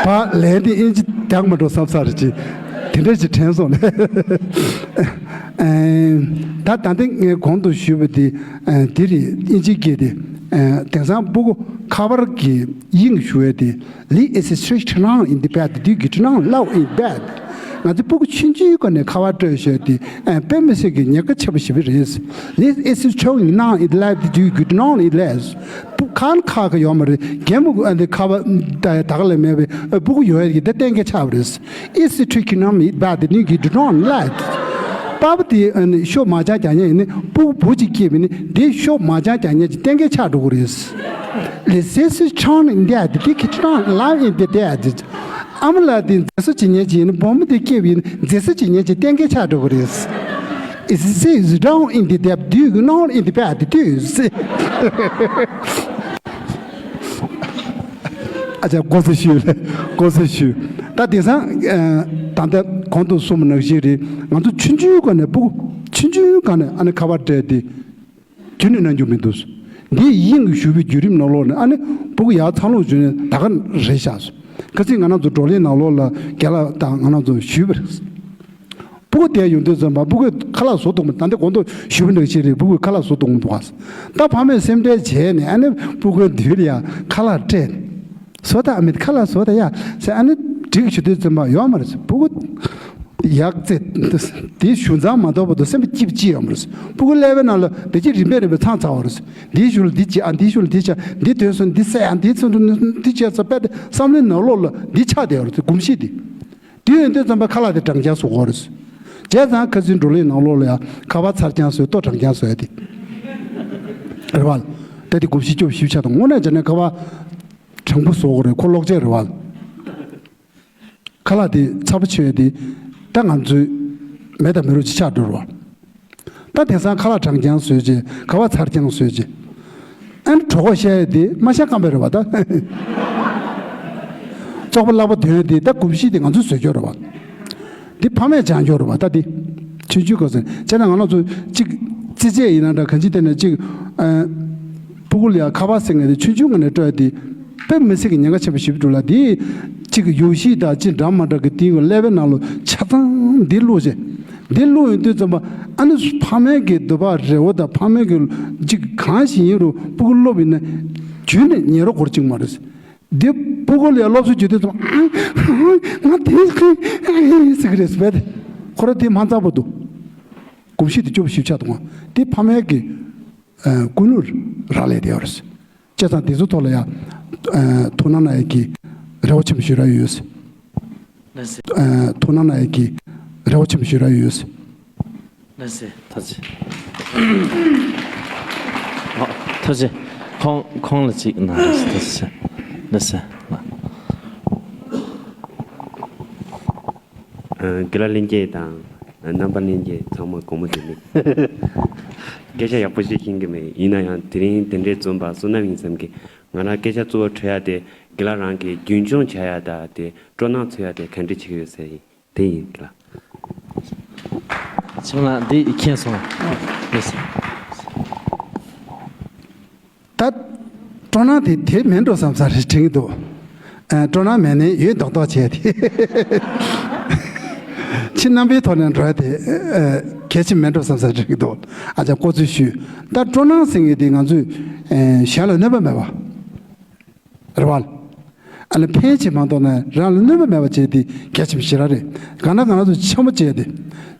ཕར་ལན་དེ་ཨིན་ཇི་རྒྱག་མ་འགྲོ་བསམ་ས་རེ་ཅིག་དེ་འདྲ་ཞིག་དྲན་སོང་ལེ། ཨེ་ད་ད་ལྟ་ངས་གོང་དུ་ཞུས་པ་དེ་ཨེ་དེ་རེད། ཨིན་ཇི་སྐད་དེ་ཨེ་དེང་སང་སྤུ་གུ་ཁ་པར་གྱི་དབྱིངས་ཞུ་བའི་དེ། Lee is strict now in the bed, do you get now love in bed. ང་ཚོ་སྤུ་གུ་ཆུང་ཆུང་སྒང་ནས་ཁ་པར་སྤྲོད་ཤོག་དེ་ཨ་དཔེ་མི་སྲིད་ཀྱི་ཉེན་ཁ་ཆེ་པོ་ཞིག་རེད། Lee is strong now in the life, do you get now in less. སྤུ་ཁ་ཁ་གི་ཡོད་མ་རེད། རྒན་མོ་གི་ཨ་འདི་ཁ་པར་ད་ད་ག་ལ་མེད་པའི་སྤུ་གུ་ཡོད་ཡ་གི་དེ་གཏན་འཁེལ་ཆགས་པ་རེད། Is strict now in the bed, do you get now in less. པ་པ་དེ་ཨ་ནི་ཤོ་མ་ཅང་རྒྱག་མཁན་ཡིན་ནི་སྤུ་གུ་བུ་གཅིག་སྐྱེས་པ་ཡིན་ནི་དེ་ཤོ་མ་ཅང་རྒྱག་མཁན་གྱི་གཏན་འཁེལ་ཆགས་འགྲོ་གི་རེད། This is strong in that, the kitchen love in the dead. ཨ་མ་ལགས་དེ་མཛེས་བཟོ་བྱེད་མཁན་ཅིག་ཡིན་ན་བུ་མོ་དེ་སྐྱེས་པ་ཡིན་ན་མཛེས་བཟོ་བྱེད་མཁན་ཅིག་གཏན་འཁེལ་ཆགས་འགྲོ་གི་རེད། Is this wrong in the dead, do you know in the bed, do you see? ཨ་ཅག་ཀོ་ཚེ་ཞུ་ལེ། ཀོ་ཚེ་ཞུ། ད་དེང་སང་ཨ་ད་ལྟ་གོང་དུ་གསུངས་པ་ནང་བཞིན་རེད། ང་ཚོ་ཆུང་ཆུང་སྒང་ནས་སྤུ་གུ་ཆུང་ཆུང་སྒང་ནས་ཨ་ནི་ཁ་པར་སྤྲད་དེ་རྒྱུན་ནས་གནང་རྒྱུ་མི་འདུག་འདི་དབྱིངས་ཞུ་བའི་བརྒྱུད་རིམ་ནང་ལོགས་ནས་ཨ་ནི་སྤུ་གུ་ཡར་འཚར་ལོངས་བྱུང་ནས་ད་ག་རེད་བཞག་ཁ་སང་ང་རང་ཚོ་བགྲོ་གླེང་ནང་ལོགས་ལ་རྒན་ལགས་དང་ང་རང་ཚོ་ཞུས་པ་རེད། སྤུ་གུ་དེ་ཡོང་དུས་ཙམ་པ་སྤུ་གུས་ཁ་ལག་བཟོ་ཐུབ་མ། ད་འདི་དགོང་དྲོ་ཞུ་བ་འདྲ་ཞིག་རེད། སྤུ་གུས་ཁ་ལག་བཟོ་ཐུབ་མ་འདུག་ག་ད་ཕ་མས་སེམས་ཁྲལ་བྱས་ནས་ཨ་ནི་སྤུ་གུའི་མདུན་ལ་ཡ་ཁ་ལག་སྤྲད་ནས། བཟོ་ད་ཨ་མི་ཁ་ལག་བཟོ་ད་ཡ་ཟེར་ཨ་ནི་འགྲིག་ཞུ་དུས་ཙམ་པ་ཡོད་མ་རེད། སྤུ་གུ་ཡག་ཙེ་དེ་ཞུ་མཚམས་མ་ཐོབ་བར་དུ་སེམས་པ་སྐྱིད་པོ་ཅི་ཡོད་མ་རེད། སྤུ་གུ་ཀླད་པའི་ནང་ལ་དེ་ཅི་རིམ་པས་རིམ་པས་ཚང་ཚར་བ་རེད། འདིའི་གཞུག་ལ་འདི་བྱེད་ཨ། འདིའི་གཞུག་ལ་འདི་བྱ། འདི་དོན་སོང་འདི་སེ་ཨ། འདི་ཚོ་འདི་བྱས་ཚོ་པད་བསམ་བློའི་ནང་ལོགས་ལ་འདི་ཆགས་བསྡད་ཡོད་རེད། གོམས་གཤིས་འདི། དུས་ཡོད་དུས་ཙམ་པ་ཁ་ལག་དེ་གྲང་རྐྱང་བཟོ་དགོས་རེད། བྱས་ཙང་ཁ་སང་བགྲོ་གླེང་ནང་ལོགས་ལ་ཡང་ཁ་པར་ཚར་རྐྱང་བཟོས། ལྟོ་གྲང་རྐྱང་བཟོས་ཏེ། རེད་བ། ད་དེ་གོམས་གཤིས་སྐྱོ་ཞིབ་ཆགས་དང་། དངོས་གནས་བྱས་ན་ཁ་པར་གྲང་པོ་བཟོ་དགོས་རེད། ཁོ་གློག་ཆས་རེད་བ། ཁ་ལག་དེ་ཚ་པོ་ཆེ་བས་དེ་ད་ང་ཚོས་མེད་དང་མི་རུང་ཅིག་ཆགས་འགྲོ་རེད་བ། ད་དེང་སང་ཁ་ལག་གྲང་རྐྱང་བཟོས་རྗེས་ཁ་པར་ཚར་རྐྱང་བཟོས་རྗེས། ཨ་ནི་གྲོད་ཁོག་བཤལ་ཡས་དེ་མ་བཤལ་ཁམས་པ་རེད་བ་ད། བཙོག་པ་བརླག་པ་དོན་དེ་ད་གོམས་གཤིས་དེ་ང་ཚོས་བཟོས་ཀྱོག་རེད་བ། འདི་ཕ་མས་སྦྱང་ཀྱོག་རེད་བ་ད་འདི། ཆུང་ཆུང་སྐབས་སུ་བྱས་ན་ང་རང་ཚོ་གཅིག་རྩེད་ཆས་ཡིན་ན་འདྲ་གང་ཅི་དེ་ནས་གཅིག་ཨ། སྤུ་གུ་ལ་ཡང་ཁ་པར་ཟེར་མཁན་དེ་ཆུང་ཆུང་ངང་ནས་སྤྲོད་དེ་དཔེ་མི་སྲིད་ཀྱི་ཉེན་ཁ་ཆེན་པོ་ཞིག་འགྲོ་ལ། དེ་གཅིག་ཡོ་ཤི་དང་གཅིག་འདྲ་མ་འདྲ་གི་དེའི་ཀླད་པའི་ནང་ལ་ཆ་ཚང་འདི་བླུགས་བྱས། འདི་བླུགས་ཡོང་དུས་ཙམ་པ་ཨ་ནི་ཕ་མའི་གི་འདོད་པ་རེ་བ་དང་ཕ་མའི་གི་གཅིག་གང་ཞིག་ཡིན་རུང་སྤུ་གུ་སློབ་ཡིན་ན་རྒྱུན་ནས་ཉན་རོགས་སྐོར་གཅིག་མ་རེད། འདི་སྤུ་གུ་ལ་ཡང་སློབ་གསོ་བྱེད་དུས་ཙམ་ཨ་ང་དེ་ཟེར་གི་རེད་ཟེར་བས། ཁོ་ར་དེ་མ་འཚམ་པོ་འདུག་གོམས་གཤིས་དེ་སྐྱོ་པོ་ཞིབ་ཆགས་འདུག་འདི་ཕ་མའི་གི་ཀུན་སློང་རག་ལས་བསྡད་ཡོད་རེད། བྱས་ཙང་དེ་ཚོ་ཐོག་ལ་ཡང་ཐུགས་སྣང་གནང་ཡས་ཀྱི་རེ་བ་ཆེན་པོ་ཞུ་ར་ཡོད། ཐུགས་སྣང་གནང་ཡས་ཀྱི་རེ་བ་ཆེན་པོ་ཞུ་ར་ཡོད། ལགས་སེ། ཐུགས་རྗེ་ཆེ། ཨ། ཐུགས་རྗེ་ཆེ། ཁོང་ཁོང་ལ་ཅིག་གནང་རོགས་ཞུ། ཐུགས་རྗེ་ཆེ། ལགས་སེ། ཨ། དགེ་ལགས་ལྷན་རྒྱས་དང་རྣམ་པ་ལྷན་རྒྱས་ཚང་མ་དགོང་མོ་བདེ་ལེགས། སྐད་ཆ་ཡག་པོ་ཞིག་ཤེས་ཀྱི་མེད། ཡིན་ན་ཡང་དེ་རིང་དེ་འདྲའི་འཛོམས་པ་བསོད་ནམས་ཡིན་བསམ་གི། ང་རང་སྐད་ཆ་གཙོ་བོ་འཕྲོད་ཡ་དེ་དགེ་ལགས་རང་གིས་རྒྱུན་སྐྱོང་བྱ་ཡ་དང་དེ་སྤྲོ་སྣང་འཚོལ་ཡ་དེ་ག་འདྲ་བྱེད་ཀྱི་ཡོད་ཟེར་ཡིན། དེ་ཡིན་ལ། ཆེན་པོ་ལགས་འདི་མཁྱེན་སོང་། ལགས་སོ། ད་སྤྲོ་སྣང་དེ་དེ་མེད་འགྲོ་བསམ་ས་རེད་དྲན་གྱི་འདུག་ཨ། སྤྲོ་སྣང་མེད་ནས་ཡོད་མདོག་མདོག་བྱས་ཏེ། ཕྱི་རྣམ་པའི་ཐོག་ནས་འགྲོ་ཡ་དེ་ཨ། གལ་ཆེན་མེད་འགྲོ་བསམ་ས་དྲན་གྱི་འདུག་ཨ་ཅག་ཀོ་ཚོད་ཞུས། ད་སྤྲོ་སྣང་ཟེར་མཁན་དེ་ང་ཚོས་ཨ། གཞན་ལ་གནོད་པ་མེད་པ། རེད་བ། ཨ་ནི་ཕན་བྱེད་མ་གཏོགས་ན་རང་ལ་གནོད་པ་མེད་པ་བྱས་ཏེ་གལ་ཆེན་པོ་ཞེ་དྲག་རེད། གང་ལྟར་ང་རང་ཚོ་འཆམ་པོ་བྱས་ཏེ།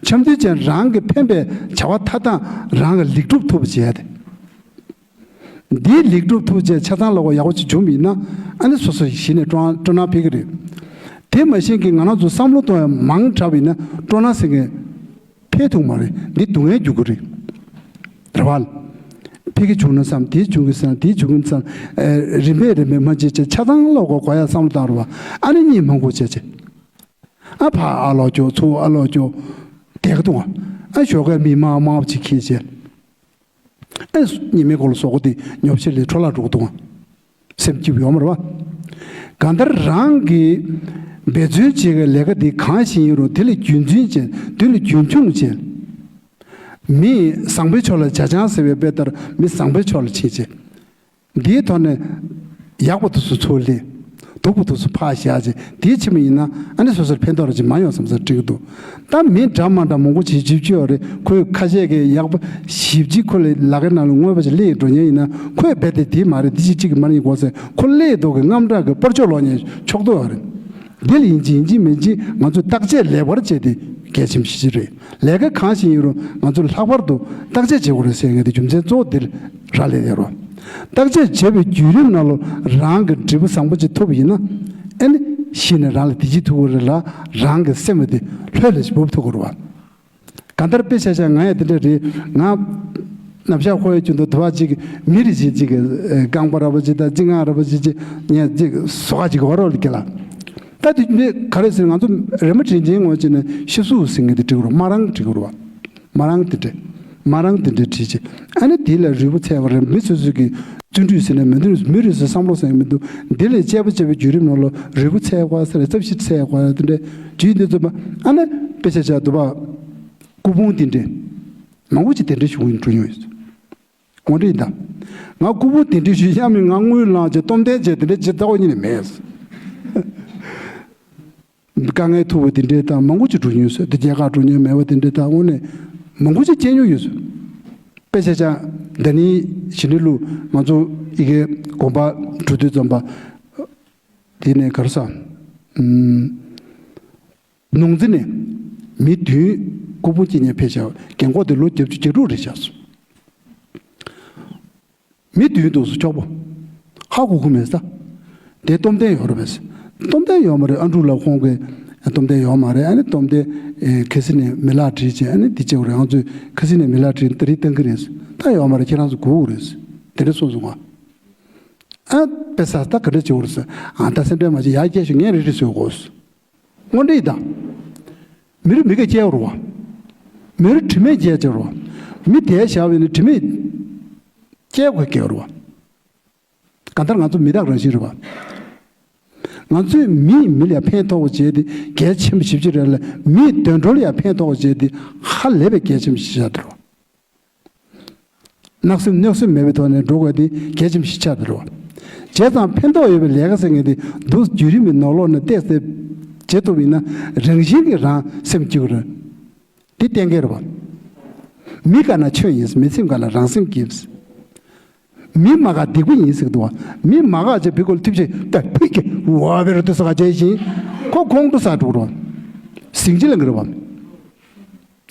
འཆམ་དུས་ཅན་རང་གི་ཕན་པའི་བྱ་བ་མཐའ་དག་རང་གི་ལེགས་གྲུབ་ཐུབ་པ་བྱས་ཏེ། འདིའི་ལེགས་གྲུབ་ཐུབ་བྱས་ཆ་ཚང་ལ་གོ་ཡག་པོ་ཅིག་བྱུང་བ་ཡིན་ན་ཨ་ནི་སོ་སོ་གཞི་ནས་སྤྲོ་སྤྲོ་སྣང་འཕེལ་གི་རེད། དེ་མ་གཞི་གི་ང་རང་ཚོ་བསམ་བློ་གཏོང་ཡ་མང་དྲགས་པ་ཡིན་ན་སྤྲོ་སྣང་ཟེར་མཁན། འཕེལ་ཐུབ་མ་རེད། འདི་སྡུག་བསྔལ་འགྱུར་གི་རེད། རེད་བ། འཕེལ་གི་བྱུང་ན་བསམ། དེ་བྱུང་གི་བསམ། དེ་བྱུང་གི་བསམ། ཨེ། རིམ་པས་རིམ་པས་མ་བྱེད་ཅེས་ཆ་ཚང་ལོག་གོ་གོ་ཡ་བསམ་བློ་བཏང་རེད་བ། ཨ་ནི་གཉིད་མ་ཁུག་བྱས་བྱས། ཨ་ཕ་ཨ་ལོག་ཀྱོ་ཚུ་ཨ་ལོག་ཀྱོ། དེ་ག་འདུག་ཨ། ཞོགས་ཀས་མི་དམར་དམར་པོ་ཅིག་ཁྱེར་བྱས། ཨེ། ཉི་མའི་འཁོར་ལོ་སོགས་དེ་ཉོབ་ཤེས་ལས་འཕྲོ་བརླག་འགྲོ་གི་འདུག་ཨ། སེམས་སྐྱིད་པོ་ཡོད་མ་རེད་བ། གང་ལྟར་རང་གིས་འབད་བརྩོན་བྱེད་ཀྱི་ལས་ཀ་འདི་གང་ཞིག་ཡིན་རུང་དེ་ལ་རྒྱུན་འཛིན་བྱེད། དེ་ལ་རྒྱུན་འཁྱོངས་བྱེད། མི་བཟང་པོའི་ཕྱོགས་ལ་ཇ་ཆང་ཟེར་བའི་དཔེ་ལྟར་མི་བཟང་པོའི་ཕྱོགས་ལ་ཕྱིན་བྱེད། འདིའི་ཐོག་ནས་ཡག་པོ་དེ་ཚོ་ཚུར་ལེན། སྡུག་པོ་དེ་ཚོ་ཕར་བཞག་བྱས་དེའི་ཕྱི་མ་ཡིན་ན་ཨ་ནི་སོ་སོར་ཕན་ཐོགས་ར་ཅིག་མ་ཡོང་བསམ་ས་འགྲིག་གི་འདུག་ད་མི་འདྲ་མ་འདྲ་མང་པོ་བྱེད་ཅིག་ཅིག་ཡོད་རེད། ཁོས་ཁ་ཤས་ཀྱིས་ཡག་པོ་ཞིབ་ཅིག་ཁོ་ལ་ལག་གི་ནང་ལ་དངོས་པོ་ཞིག་སླེབས་འགྲོ་མཁན་ཡིན་ན་ཁོས་རྦད་དེ་དེ་མ་རེད། འདི་ཅིག་ཅིག་གི་མ་རེད་གོ་ཟེར་ཁོ་སླེབས་འདུག་གི་རྔམ་སྐྲག་གི་པར་ཆོག་ལོག་ནས་ཆོག་འདུག་ཡོད་རེད། འདི་ལ་ཡིན་གཅིག་ཡིན་གཅིག་མིན་གཅིག་ང་ཚོས་བརྟག་དཔྱད་ལེགས་པར་བྱས་ཏེ་གལ་ཆེན་པོ་ཞིག་རེད། ལས་ཀ་གང་ཞིག་ཡིན་རུང་ང་ཚོས་ལྷག་པར་དུ་བརྟག་དཔྱད་བྱེད་དགོས་རེད་ཟེར་མཁན་དེ་རྒྱུ་མཚན་གཙོ་བོ་འདིར་རག་ལས་ཡོད་རེད། བརྟག་དཔྱད་བྱས་པའི་བརྒྱུད་རིམ་ནང་ལ་རང་གི་འབྲས་བུ་བཟང་པོ་ཅིག་ཐོབ་པ་ཡིན་ན་ཨ་ནི་གཞི་ནས་རང་ལ་བདེ་སྐྱིད་ཐོབ་ཀྱི་རེད་ལ་རང་གི་སེམས་དེ་ལྷོད་ལྷོད་ཅིག་འབབ་ཐུབ་ཀྱི་རེད་བ། གང་ལྟར་དཔེ་ཆ་བཞག་ང་ཡང་དེ་འདྲ་རེད། ང་ནམ་ཞག་ཧོ་ཡ་ཁྱུང་དུ་དུ་བ་ཅིག་མི་རེ་ཅིག་ཅིག་རྐང་པ་ར་བ་ཅིག་དང་ཅི་ང་ར་བ་ཅིག་ཅིག་ངས་ཅིག་སོ་ག་ཅིག་བ་རོ་ལ་སྐྱེ་ལ། ད་དེ་མི་ག་རེ་ཟེར་ང་ཚོ་རེ་མ་དྲིན་ཅན་ངོ་ཅི་ནས་ཤི་སུ་ཟིན་ངེས་དེ་འགྲིག་རོ་མ་རང་འགྲིག་རོ་བ། མ་རང་དེ་འདྲ་མ་རང་དེ་འདྲ་བྲིས་ཅི། ཨ་ནི་དེ་ལ་རུས་པ་ཚད་པ་རེད། མི་སོ་སོ་གི་བརྩོན་འགྲུས་ཟེར་ནས་མི་འདུག་མི་རེ་ཟེར་བསམ་བློ་ཟེར་མི་འདུག་འདི་ལས་དཔྱད་པ་དཔྱད་པའི་བརྒྱུད་རིམ་ནང་ལ་རུས་པ་ཚད་པ་ཟེར་རྩ་བཞི་ཚད་པ་དེ་འདྲ་བྲིས་འདི་ཚོ་མ་ཨ་ནི་དཔེ་ཆ་ཆ་དུ་བ། སྐུ་ཕུང་དེ་འདྲས། མང་པོ་ཅིག་དེ་འདྲས་ཞུ་གི་འགྲོ་མྱོང་ཡོད། དགོངས་འགྲེལ་ཡིན་ད། ང་སྐུ་ཕུང་དེ་འདྲས་ཞུ་ཡ་མིན་ང་དངུལ་བླངས་བྱས་སྟོབས་ལྡན་བྱས་དེ་འདྲས་བྱེད་ཚར་བ་ཉིད་ནས་མེད། དཀའ་ངལ་ཐུག་པ་དེ་འདྲའི་དང་མང་པོ་ཅིག་འགྲོ་མྱོང་ཡོད་ཟེར། དེ་རྒྱལ་ཁ་འགྲོ་མྱོང་མེད་པ་དེ་འདྲའི་དང་དངོས་གནས་མང་པོ་ཅིག་སྐྱེ་མྱོང་ཡོད་ཟེར། དཔེ་ཆ་ཆ་ད་ནི་ཞི་ནི་ལུ་ང་ཚོ་ཡི་གེ་དགོན་པ་འགྲོ་དུས་ཙམ་པ་དེ་ནས་ག་རེ་ཟ། ཨམ། ནོར་འཛིན་ནས་མི་བདུན་སྐུ་ཕུང་སྐྱེལ་མཁན་ཕེབས་ཤག་རྒན་གོག་དེ་ལོ་བརྒྱད་ཅུ་གྱ་དྲུག་རེད་ཤག་སོང་། མི་བདུན་འདུག་སོང་། གྱོག་པོ་ཧ་གོ་གི་མེད་ས། དེ་སྟོབས་ལྡན་ཡོད་རེད་པས། སྟོབས་ལྡན་ཡོད་མ་རེད། ཨ་འབྲུག་ལགས་ཁོང་གིས་སྟོབས་ལྡན་ཡོད་མ་རེད། ཨ་ནི་སྟོབས་ལྡན་ཨེ་ཁ་སང་ནས་མི་ལག་བྲིས་བྱས་ཨ་ནི་འདི་བྱེད་དགོས་རེད། ང་ཚོས་ཁ་སང་ནས་མི་ལག་བྲིས་ཏ་རིག་བཏང་གི་རེད། ད་ཡོད་མ་རེད། ཁྱེད་རང་ཚོ་སྒུག་དགོས་རེད། དེ་འདྲ་གསུངས་སོང་ང་། ཨ་དཔེ་ས་ད་ག་འདྲ་བྱེད་དགོས་རེད་ཟེར། ཨ་ད་སེམས་ཁྲལ་མ་བྱེད། ཡར་སྐྱེལ་ཤོག་ངས་རེ་རེ་བཟོས་དགོས། དངོས་འབྲེལ་དང་། མི་རུ་མི་ག་སྐྱེལ་རོ་བ། མི་རུ་དྲི་མེད་སྐྱེལ་བྱེད་རོ་བ། མི་དེ་བཞག་པའི་ནི་དྲི་མེད་སྐྱེལ་དགོས་སྐྱེལ་རོ་བ། གང་ལྟར་ང་ཚོ་མི་རྟག་རང་བཞིན་རེད་བ། ང་ཚོས་མིས་མི་ལ་ཕན་ཐོགས་པ་བྱས་ཏེ་གལ་ཆེན་པོ་ཞེ་པོ་ཅིག་རེད་ལ། མིའི་དོན་འགྲོ་ལ་ཡང་ཕན་ཐོགས་པ་བྱས་ཏེ་ཧ་ལས་པའི་གལ་ཆེན་པོ་ཞིག་ཆགས་འདུག་རོ། བརྣག་སེམས་གནོད་སེམས་མེད་པའི་ཐོག་ནས་འགྲོ་དགོས་དེ་གལ་ཆེན་པོ་ཞིག་ཆགས་འདུག་རོ། བྱས་ཙང་ཕན་ཐོགས་ཡོད་པའི་ལས་ཀ་ཟེར་མཁན་དེ་འདུག་བརྒྱུད་རིམ་གྱི་ནང་ལོགས་ནས་བལྟས་ཏེ་བྱེད་ཐུབ་ཡིན་ན་རང་བཞིན་གྱིས་རང་སེམས་སྐྱིད་པོ་རེད། དེ་གཏན་འཁེལ་རེད་བ། མི་དགའ་ན་ཆོས་ཡིན། མི་སེམས་དགའ་ན་རང་སེམས་སྐྱིད། མི་མ་དགའ་སྡིག་པ་ཡིན་ཟེར་གི་འདུག་བ། མི་མ་དགའ་བྱས་བི་གོ་ལ་ཐིབས་ཆེ་ད་ཕུད་ཀྱི་ཝ་བེ་རུ་ཏི་ས་ག་བྱས་ཤིང་ཁོ་གོང་དུ་ས་འགྲོ་རོགས། ཟིང་ཆི་ལ་འགི་རེད་བ།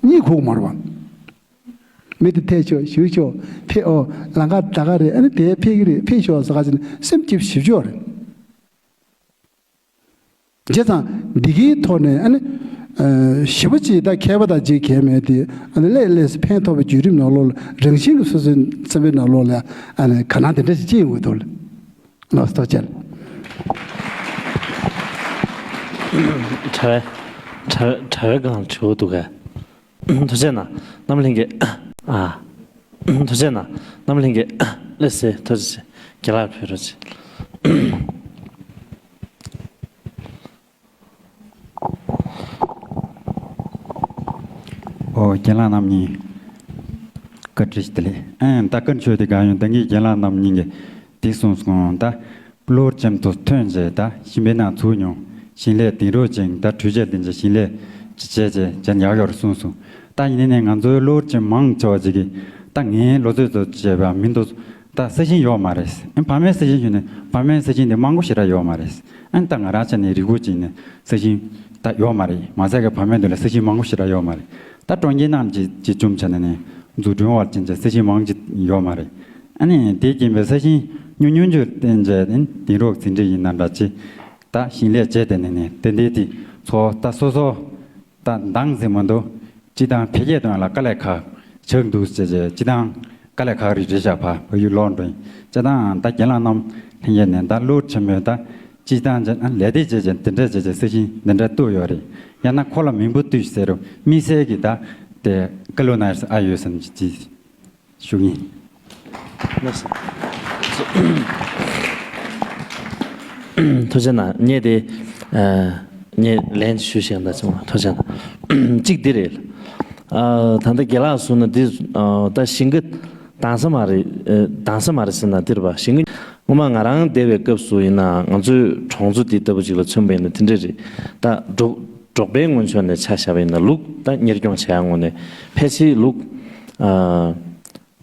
གཉིད་ཁུག་མ་རེད་བ། མི་དེ་ཐད་ཆོག་ཞུ་ཆོག་ཕེ་ཨོ་ལང་ཀ་ད་ག་རེད། ཨ་ནི་དེ་ཕེ་གི་རེད། ཕེ་ཤོག་ས་ག་ཟེར་ནས་སེམས་སྐྱིད་ཞིབ་ཆོག་རེད། བྱས་ཙང་འདི་གའི་ཐོག་ནས་ཨ་ནི། ཨ་ཞི་བ་ཅིག་ད་མཁས་པ་དང་ཅིག་གལ་མེད་དེ། ཨ་ནི་ལས་ལས་སུ་ཕན་ཐོགས་པའི་བརྒྱུད་རིམ་ནང་ལོགས་ལ་རང་བཞིན་གྱི་སོ་སོའི་བསམ་པའི་ནང་ལོགས་ལ་ཨ་ནི་ག་ནང་དེ་འདྲ་ཞིག་སྐྱེ་ཡོང་གི་འདུག་ལ། ལགས་སོ་ཐུགས་རྗེ་ཆེ། དྲ་བའི་དྲ་བའི་དྲ་བའི་སྒང་དྲི་བ་འདུག་གས། ཐུགས་རྗེ་གནང་། རྣམ་གླིང་གིས། ཨ། ཐུགས་རྗེ་གནང་། རྣམ་གླིང་གིས། ལགས་སེ་ཐུགས་རྗེ་ཆེ། རྒན་ལགས་ཕེབས་རོགས་བྱེད། ཨོ་རྒན་ལགས་རྣམ་གཉིས། བཀའ་དྲིན་ཆེ་ལགས། ཨ་ད་བཀའ་ཆོས་དེ་གང་ཡོང་ད་ངས་རྒན་ལགས་རྣམ་གཉིས་ཀྱིས་དེ་གསུངས་སོང་ད། གློ་བུར་ཅན་དུ་ཐོན་རྗེས་ད་ཤིང་པའི་ནང་ཚུགས་མྱོང་། ཞིང་ལས་དིང་རོགས་ཅན་ད་འཕྲུལ་ཆས་དེ་འདྲ་ཞིང་ལས་ཅི་བྱས་རྗེས་ཅན་ཡག་ཡོད་རེད་གསུངས་སོང་། ད་ཡིན་ནའི་ང་ཚོའི་གློ་བུར་ཅན་མང་ཆེ་བ་ཅིག་གིས་ད་ངའི་ལོ་ཚོད་ཚོ་བྱས་པ་མི་འདུག་ད་ས་ཞིང་ཡོད་མ་རེད། ཨ་བར་མའི་ས་ཞིང་ཞུས་ནས་བར་མའི་ས་ཞིང་དེ་མང་པོ་ཞེ་དྲག་ཡོད་མ་རེད། ཨ་ད་ང་རང་ཆ་ནས་རི་ཁུག་ཅིག་ནས་ས་ཞིང་ད་ཡོད་མ་རེད། མ་ཟད་ཀྱི་བར་མའི་མདུན་ལ་ས་ཞིང་མང་པོ་ཞེ་དྲག་ཡོད་མ་རེད། ད་གྲོང་ཁྱེར་ནང་ཅིག་ཅིག་བཅུམ་བྱས་ནས་ནས་འཛུགས་སྐྲུན་བར་ཅན་གྱི་ས་ཞིང་མང་ཅིག་ཡོད་མ་རེད། ཨ་ནི་དེ་རྐྱེན་པས་ས་ཞིང་ཉུང་ཉུང་ཅིག་བསྟན་བྱས་ནས་དིང་རོགས་ཟིན་བྲིས་ཡིན་ན་འདྲ་ཅིག་ད་ཞིང་ལས་བྱས་ཏེ་ནས་ནས་དེ་འདྲའི་དེ་ཚོ་ད་སོ་སོ་ད་འདང་ཟིན་མི་འདུག་སྤྱི་བཏང་འཕེལ་རྒྱས་གཏོང་ཡ་ལ་དཀའ་ལས་ཁག་ཆགས་འདུག་ཟེར་བྱས་སྤྱི་བཏང་དཀའ་ལས་ཁག་རེད་རེད་བཞག་ཕ་བོད་ཡུལ་ལོག་འགྲོ་ཡིན་སྤྱི་བཏང་ད་རྒན་ལགས་རྣམ་ལྷན་རྒྱས་ནས་ད་བློ་ཆེན་མོས་ད་སྤྱི་བཏང་ཅན་ལས་དེ་བྱས་བྱས་འདི་འདྲ་བྱས་བྱས་ས་ཞིང་འདི་འདྲ་བཏུབ་ཡོད་རེད། ཡང་ན་ཁོ་ལ་མིང་པོ་བཏུས་ཟེར་རུ་དམིགས་བསལ་གྱི་ད་དེ་བཀའ་སློབ་གནང་ཡ་ཨ་ཡོད་བསམ་གྱི་ཅི། ཞུ་གི་ཡིན། ཐུགས་རྗེ་གནང་། ངས་དེ། ཨ། ངས་ལན་ཞུ་ཤེས་ད་ཅུང་ཐུགས་རྗེ་གནང་། གཅིག་འདི་རེད། ཨ། ད་ལྟ་རྒན་ལགས་གསུངས་ན་འདི། ཨ། ད་ཞིང་ཁ་དྭངས་ས་མ་རེད། ཨ། དྭངས་ས་མ་རེད་ཟེར་ན་འདི་རེད་པ། ཞིང་ཁ་སྔོན་མ་ང་རང་བསྡད་པའི་སྐབས་སུ་ཡིན་ན་ང་ཚོའི་གྲོང་ཚོ་འདི་ལྟ་བུ་ཅིག་ལ་མཚོན་པ་ཡིན་ན་དེ་འདྲ་རེད། ད་འབྲོག་འབྲོག་པའི་ངོས་ཕྱོགས་ནས་ཆ་བཞག་པ་ཡིན་ན་ལུག་ད་གཉེར་སྐྱོང་བྱེད་ཡ་ངོས་ནས་ཕལ་ཆེར་ལུག་ཨ།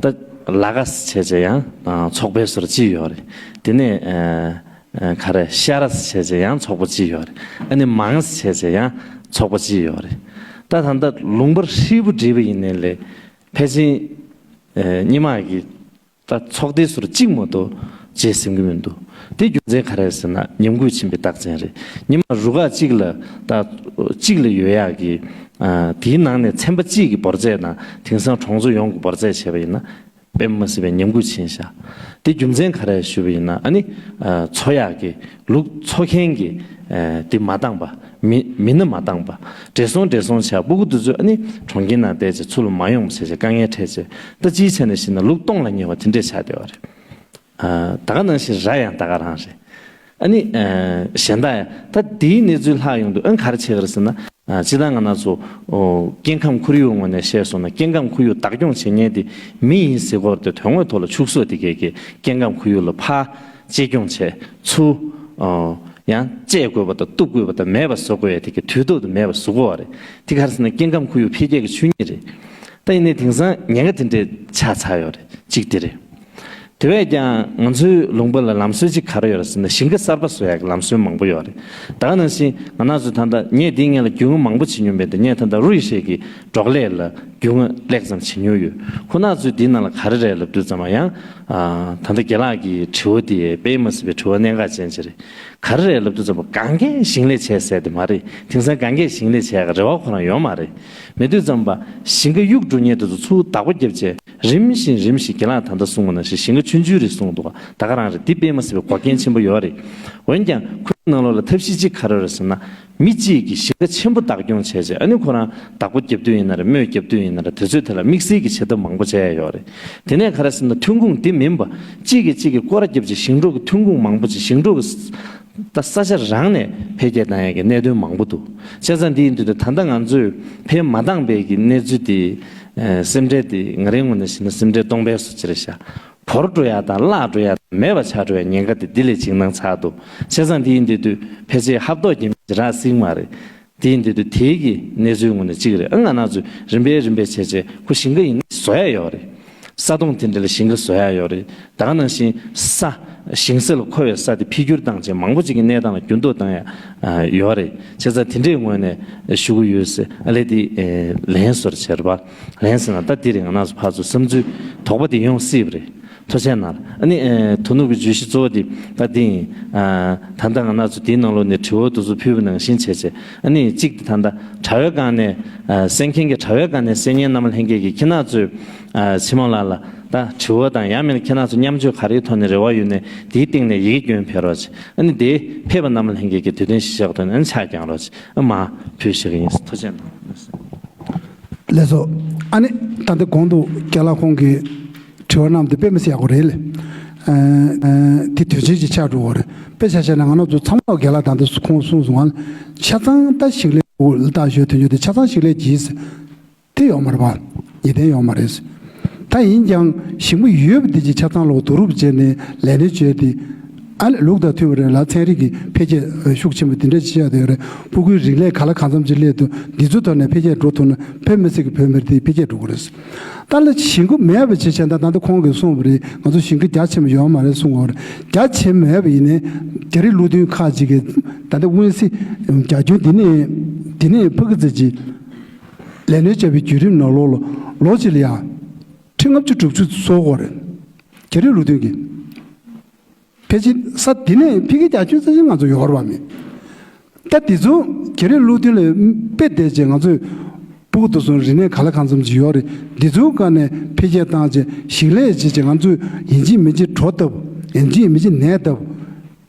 ད་ལ་ག་ཟེར་བྱས་བྱས་ཡང་ཚོགས་པའི་ཟུར་གཅིག་ཡོད་རེད། དེ་ནས་ཨ་ཨ་ག་རེ་ཤ་ར་ཟེར་བྱས་བྱས་ཡང་ཚོགས་པ་གཅིག་ཡོད་རེད། ཨ་ནི་མང་ཟེར་བྱས་བྱས་ཡང་ཚོགས་པ་གཅིག་ཡོད་རེད། ད་ད་ལྟ་ལུང་པ་ཧྲིལ་པོ་བསྒྲིལ་བ་ཡིན་ནའི་ལས་ཕལ་ཆེར་ཨ་སྔོན་མ་གི་ད་ཚོགས་སྡེའི་ཟུར་གཅིག་མ་གཏོགས་བྱས་ཟིན་གྱི་མི་འདུག་དེ་རྒྱུ་མཚན་ག་རེ་ཟེར་ན་ཉམས་རྒུད་ཕྱིན་པའི་རྟགས་མཚན་རེད། སྔོན་མ་རུ་ཁག་གཅིག་ལ་ད་གཅིག་ལ་ཡོད་ཡག་གི་ཨ་དེའི་ནང་ནས་ཚན་པ་གཅིག་གི་འབོར་རྫས་དང་དེང་སང་གྲོང་ཚོ་ཡོངས་ཀྱི་འབོར་རྫས་བྱས་པ་ཡིན་ན་དཔེ་མ་སྲིད་པའི་ཉམས་རྒུད་ཕྱིན་ཤག་དེ་རྒྱུ་མཚན་ག་རེ་ཞུས་པ་ཡིན་ན་ཨ་ནི་ཨ་འཚོ་ཡག་གི་ལུག་འཚོ་མཁན་གྱི་ཨ་དེ་མ་འདང་པ་མི་མི་སྣ་མ་འདང་པ་བགྲེས་སོང་བགྲེས་སོང་ཆགས་སྤུ་གུ་དེ་ཚོ་ཨ་ནི་གྲོང་ཁྱེར་ནང་བསྡད་བྱས་ཚུར་ལ་མ་ཡོང་བ་བྱས་བྱས་དཀའ་ངལ་འཕྲད་བྱས་ད་སྤྱིའི་ཆ་ནས་བཤད་ན་ལུག་སྟོང་ལ་ཉེ་བ་དེ་འདྲས་ཆགས་བསྡད་པ་རེད། ཨ་ད་ག་ནང་བཞིན་ར་ཡང་ད་ག་རང་རེད། ཨ་ནི་ཨ་གཞན་དག་ཡང་ད་དེའི་གནས་ཚུལ་ལྷག་ཡོང་དུས་ཨ་ག་རེ་བྱེད་ཀྱི་རེད་ཟེར་ན། ཨ་སྤྱིར་བཏང་ང་རང་ཚོ་ཨོ་སྐྱེ་ཁམས་ཁོར་ཡུག་ངོས་ནས་བཤད་སོང་ན་སྐྱེ་ཁམས་ཁོར་ཡུག་བདག་སྐྱོང་བྱེད་མཁན་དེ་མི་ཡིན་ཟེར་གྱི་ཡོད་རེད་དེ་དོན་དངོས་ཐོག་ལ་ཕྱུགས་ཟོག་དེ་གས་ཀྱིས་སྐྱེ་ཁམས་ཁོར་ཡུག་ལ་ཕར་གཅེས་སྐྱོང་བྱས་ཚུར་ཨོ་ ཡང་བཅད་དགོས་པ་དང་གཏུབ་དགོས་པ་དང་མེད་པ་བཟོ་དགོས་ཡ་དེ་གི་དུས་ཐོག་ཏུ་མེད་པ་བཟོ་དགོས་པ་རེད། དེ་ག་རེ་ཟེར་ན་སྐྱེ་ཁམས་ཁོར་ཡུག་འཕེལ་རྒྱས་ཀྱི་ཆོས་ཉིད་རེད། ད་ཡིན་ནའི་དེང་སང་ཉེན་ཁ་དེ་འདྲས་ཆགས་ཚར་ཡོད་རེད། གཅིག་དེ་རེད། དེ་བས་ཀྱང་ང་ཚོའི་ལུང་པ་ལ་ལམ་སྲོལ་གཅིག་ག་རེ་ཡོད་རེད་ཟེར་ན་ཞིང་ཁ་གསར་པ་བཟོ་ཡག་གི་ལམ་སྲོལ་མང་པོ་ཡོད་རེད། ད་ག་ནང་བཞིན་ང་རང་ཚོ་ད་ལྟ་ངས་འདིའི་སྔོན་ལ་རྒྱུས་མངའ་མང་པོ་བྱེད་མྱོང་མེད་དེ། ངས་ད་ལྟ་རུ་ཡེ་ཤེས་ཀྱི་འབྲོག་ལས་ལ་རྒྱུས་མངའ་ལེགས་ཙམ་བྱེད་མྱོང་ཡོད། ཁོ་ན་ཚོས་འདིའི་ནང་ལ་ག་རེ་རེད་ལབ་དུས་ཙམ་པ་ཡང་ད་ལྟ་རྒན་ལགས་ཀྱི་དྲི་བ་དེ་དཔེ་མ་སྲིད་པའི་དྲི་བ་གནད་འགག་ཅན་ཅིག་རེད། ག་རེ་རེད་ལབ་དུས་ཙམ་པ་གང་གས་ཞིང་ལས་བྱས་ཟེར་དེ་མ་རེད། དེང་སང་གང་གས་ཞིང་ལས་བྱས་ཀྱི་རེ་བ་ཁོ་རང་ཡོད་མ་རེད། མེད་དུས་ཙམ་པ་ཞིང་ཁ་གཡུག་འགྲོ་མཁན་དེ་ཚོ་ཚུར་བདག་པོ་བརྒྱབ་བྱས། རིམ་བཞིན་རིམ་བཞིན་རྒན་ལགས་ད་ལྟ་གསུངས་པ་ནང་བཞིན་ཞིང་ཁ་ཆུང་ཆུང་རེད་གསུངས་འདུག་ག་ད་ག་རང་རེད། འདི་དཔེ་མ་སྲིད་པའི་འགོག་རྐྱེན་ཆེན་པོ་ཡོད་རེད། འོན་ཀྱང་ཁོའི་ནང་ལོགས་ལ་ཐབས་ཤེས་གཅིག་ག་རེ་རེད་ཟེར་ན། མི་གཅིག་གིས་ཞིང་ཁ་ཆེན་པོ་བདག་སྐྱོང་བྱས་རྗེས་ཨ་ནི་ཁོ་རང་བདག་པོ་རྒྱབ་དུས་ཡིན་ན་རེད། རྨོས་རྒྱབ་དུས་ཡིན་ན་རེད། དེ་ཚོའི་ཐད་ལ་དམིགས་བསལ་གྱི་བྱེད་ཐབས་མང་པོ་བྱས་ཡོད་རེད། དེ་ནས་ག་རེ་ཟེར་ན་ཐོན་ཁུངས་འདི་མིན་པ་གཅིག་གིས་གཅིག་གི་སྐོར་ར་བརྒྱབ་བྱས་ཞིང་འབྲོག་གི་ཐོན་ཁུངས་མང་པོ་ཅིག་ཞིང་འབྲོག་གི་ད་ས་ཆ་རང་ནས་འཕེལ་རྒྱས་བཏང་ཡག་གི་གནད་དོན་མང་པོ་འདུག་བྱས་ཙང་འདི་ཡིན་དུས་ད་ལྟ་ང་ཚོས་འཕེལ་མ་བཏང་པའི་གི་གནས་ཚུལ་དེ་སེམས་ཁྲལ་དེ་ང་རའི་ངོས་ནས་བཤད་ན་སེམས་ཁྲལ་གཏོང་ཕོད་ས་ཅིག་རེད་ཤག་བོར་འགྲོ་ཡག་དང་བརླག་འགྲོ་ཡག་དང་མེད་པ་ཆགས་འགྲོ་ཡག་ཉེན་ཁ་དེ་འདི་ལས་འཇིགས་སྣང་ཚ་འདུག་བྱས་ཙང་འདི་ཡིན་དུས་དུས་ཕལ་ཆེར་ཧབ་ཐོག་རྒྱ་མི་ཅིག་རག་སྲིད་མ་རེད། དེ་ཡིན་དུས་དུས་དེའི་གི་གནས་ཚུལ་ངོས་ནས་གཅིག་རེད། ཨ་ང་རང་ཚོས་རིམ་པས་རིམ་པས་བྱས་བྱས་ཁོ་ཞིང་ཁ་ཡིན་ན་བཟོ་ཡག་ཡོད་རེད། ས་དོང་དེ་འདྲ་ལ་ཞིང་ཁ་བཟོ་ཡག་ཡོད་རེད། ད་ག་ནང་བཞིན་ས་ཞིང་ས་ལ་མཁོ་བའི་ས་དེ་འཕེལ་འགྱུར་བཏང་བྱས་མང་པོ་ཅིག་གི་གནས་སྟངས་ལ་འགྱུར་ལྡོག་བཏང་ཡག་ཡོད་རེད། བྱས་ཙང་དེ་འདྲའི་ངོས་ནས་ཞུ་གི་ཡོད་ཟེར། ཨ་ལས་དེ་ལན་བཟོ་ར་བྱས་རེད་པ། ལན་ཟེར་ན་ད་དེ་རིང་ང་རང་ཚོ་ཕར་ཚུར་བསམ་ཚུལ་དོགས་པ་དེ་ཡོང་སྲིད་པ་རེད། ཐུགས་རྗེ་གནང་། ཨ་ནི་ཨེ་དོ་ནུབ་ཀྱི་བརྗོད་གཞི་གཙོ་བོ་དེ་ད་དེ་ཡིན། ཨ་ད་ལྟ་ང་རང་ཚོ་དེའི་ནང་ལོགས་ནས་དྲི་བ་དེ་ཚོ་ཕུལ་བ་ནང་བཞིན་བྱས་བྱས། ཨ་ནི་གཅིག་དེ་ད་ལྟ་དྲ་བའི་སྒང་ནས་ཨ་གསན་མཁན་གྱི་དྲ་བའི་སྒང་ནས་གསན་མཁན་རྣམ་པ་ལྷན་རྒྱས་ཀྱིས་ཁྱེད་རང་ཚོས་ཨ་ཕྱི་མ་ལ་ལ་ད་དྲི་བ་དང་ཡང་མིན་ན་ཁྱེད་རང་ཚོ་མཉམ་སྤྱོད་ག་རེའི་ཐོག་ནས་རེ་བ་ཡོད་ནས་དེའི་སྟེང་ནས་ཡི་གེ་སྐྱོན་ཕེབས་རོགས་བྱེད། ཨ་ནི་དེ་ཕེབས་པ་རྣམ་པ་ལྷན་རྒྱས་ཀྱིས་དུས་སྟོན་གཞི་བཞག་ཐོག་ནས་ཨ་ནི་ཕྱག་བརྐྱང་རོགས་བྱེད། ཨ་མ་ཕུལ་བཞག་གི་ཡིན། ཐུགས་རྗེ་གནང་། ལགས་སོ། ཨ་ནི་ད་ལྟ་གོང་དུ་རྒན་ལགས་ཁོང་གིས་དྲི་བ་གནང་དེ་དཔེ་མི་སྲིད་ཡག་པོ་རེད་ལེ། ཨ་ཨ་དེ་དོན་ཆེན་ཅིག་ཆགས་འགྲོ་གི་རེད། དཔེ་ཆ་བཞག་ན་ང་རང་ཚོ་ཚང་མ་རྒན་ལགས་ད་ལྟ་ཁོང་གསུངས་སོང་ང་། ཆ་ཚང་ད་ཞིང་ལས་ལྟ་ཞོར་དོན་ཆེན་དེ་ཆ་ཚང་ཞིང་ལས་ཀྱིས་དེ་ཡོད་མ་རེད་པ། ངེས་གཏན་ཡོད་མ་རེད། ད་ཡིན་ཀྱང་ཞིང་པ་ཡོད་པ་དེ་ཅིག་ཆ་ཚང་ལོག་བསྡུ་རུབ་བྱས་ནས་ལས་སྣོན་བྱས་ཏེ། ཨ་ལས་ལུགས་དང་མཐུན་པ་རེད་ལ་ཚན་རིག་གི་འཕེལ་རྒྱས་ཤུགས་ཆེན་པོ་དེ་འདྲ་ཅིག་བྱས་ཡོད་རེད། ཕྲུ་གུའི་རིག་ལས་ག་ལ་གང་འཚམ་ཅིག་སླེབས་འདུག་འདི་ཚོའི་ཐོག་ནས་འཕེལ་རྒྱས་འགྲོ་ཐུབ་ན་དཔེ་མི་སྲིད་ཀྱི་བོད་མི་རིགས་འཕེལ་རྒྱས་འགྲོ་གི་རེད། ད་ལ་ཞིང་ཁུ་མེད་པ་ཅིག་བྱས་ན་ད་ད་ལྟ་ཁོང་གིས་གསུངས་པ་རེད། ང་ཚོ་ཞིང་ཁུ་རྒྱ་ཆེ་མ་ཡོད་མ་རེད་གསུངས་པ་རེད། རྒྱ་ཆེ་མེད་པ་ཡིན་ནའི་རྒྱ་རིགས་ཀླུ་མཐུན་ཁག་ཅིག་གིས་ད་ལྟ་སྔོན་སྲིད་རྒྱ་ཁྱོན་འདི་ནས་འདི་ནས་ཕ་གི་ཙི་ཅིག་ལས་སྣོན་བྱས་པའི་བརྒྱུད་རིམ་ནང་ལོགས་ལ་ལོ་གཅིག་ལ་ཡ་ཁྲི་ལྔ་བཅུ་དྲུག་ཅུ་བཟོ་དགོས་རེད། རྒྱ་རིགས་ལུགས་མཐུན་གྱི། ཕལ་ཆེར་ས་འདི་ནས་ཕ་གིའི་རྒྱ་ཁྱོན་ས་ཆ་ང་ཚོ་ཡོད་རེད་པ་མེད། ད་འདི་ཚོ་རྒྱ་རིགས་ལུགས་མཐུན་ལ་དཔེ་བལྟས་རྗེས་ང་ཚོས་ཕྲུ་གུ་དེ་ཚོ་རིག་གནས་ག་ལ་གང་འཚམ་ཅིག་ཡོད་རེད། འདི་ཚོའི་སྒང་ནས་འཕེལ་རྒྱས་བཏང་རྗེས་ཞིང་ལས་བྱས་རྗེས་ང་ཚོས་ཡིན་གཅིག་མིན་གཅིག་འགྲོ་སྟབས་ཡིན་གཅིག་མིན་གཅིག་ནས་སྟབས།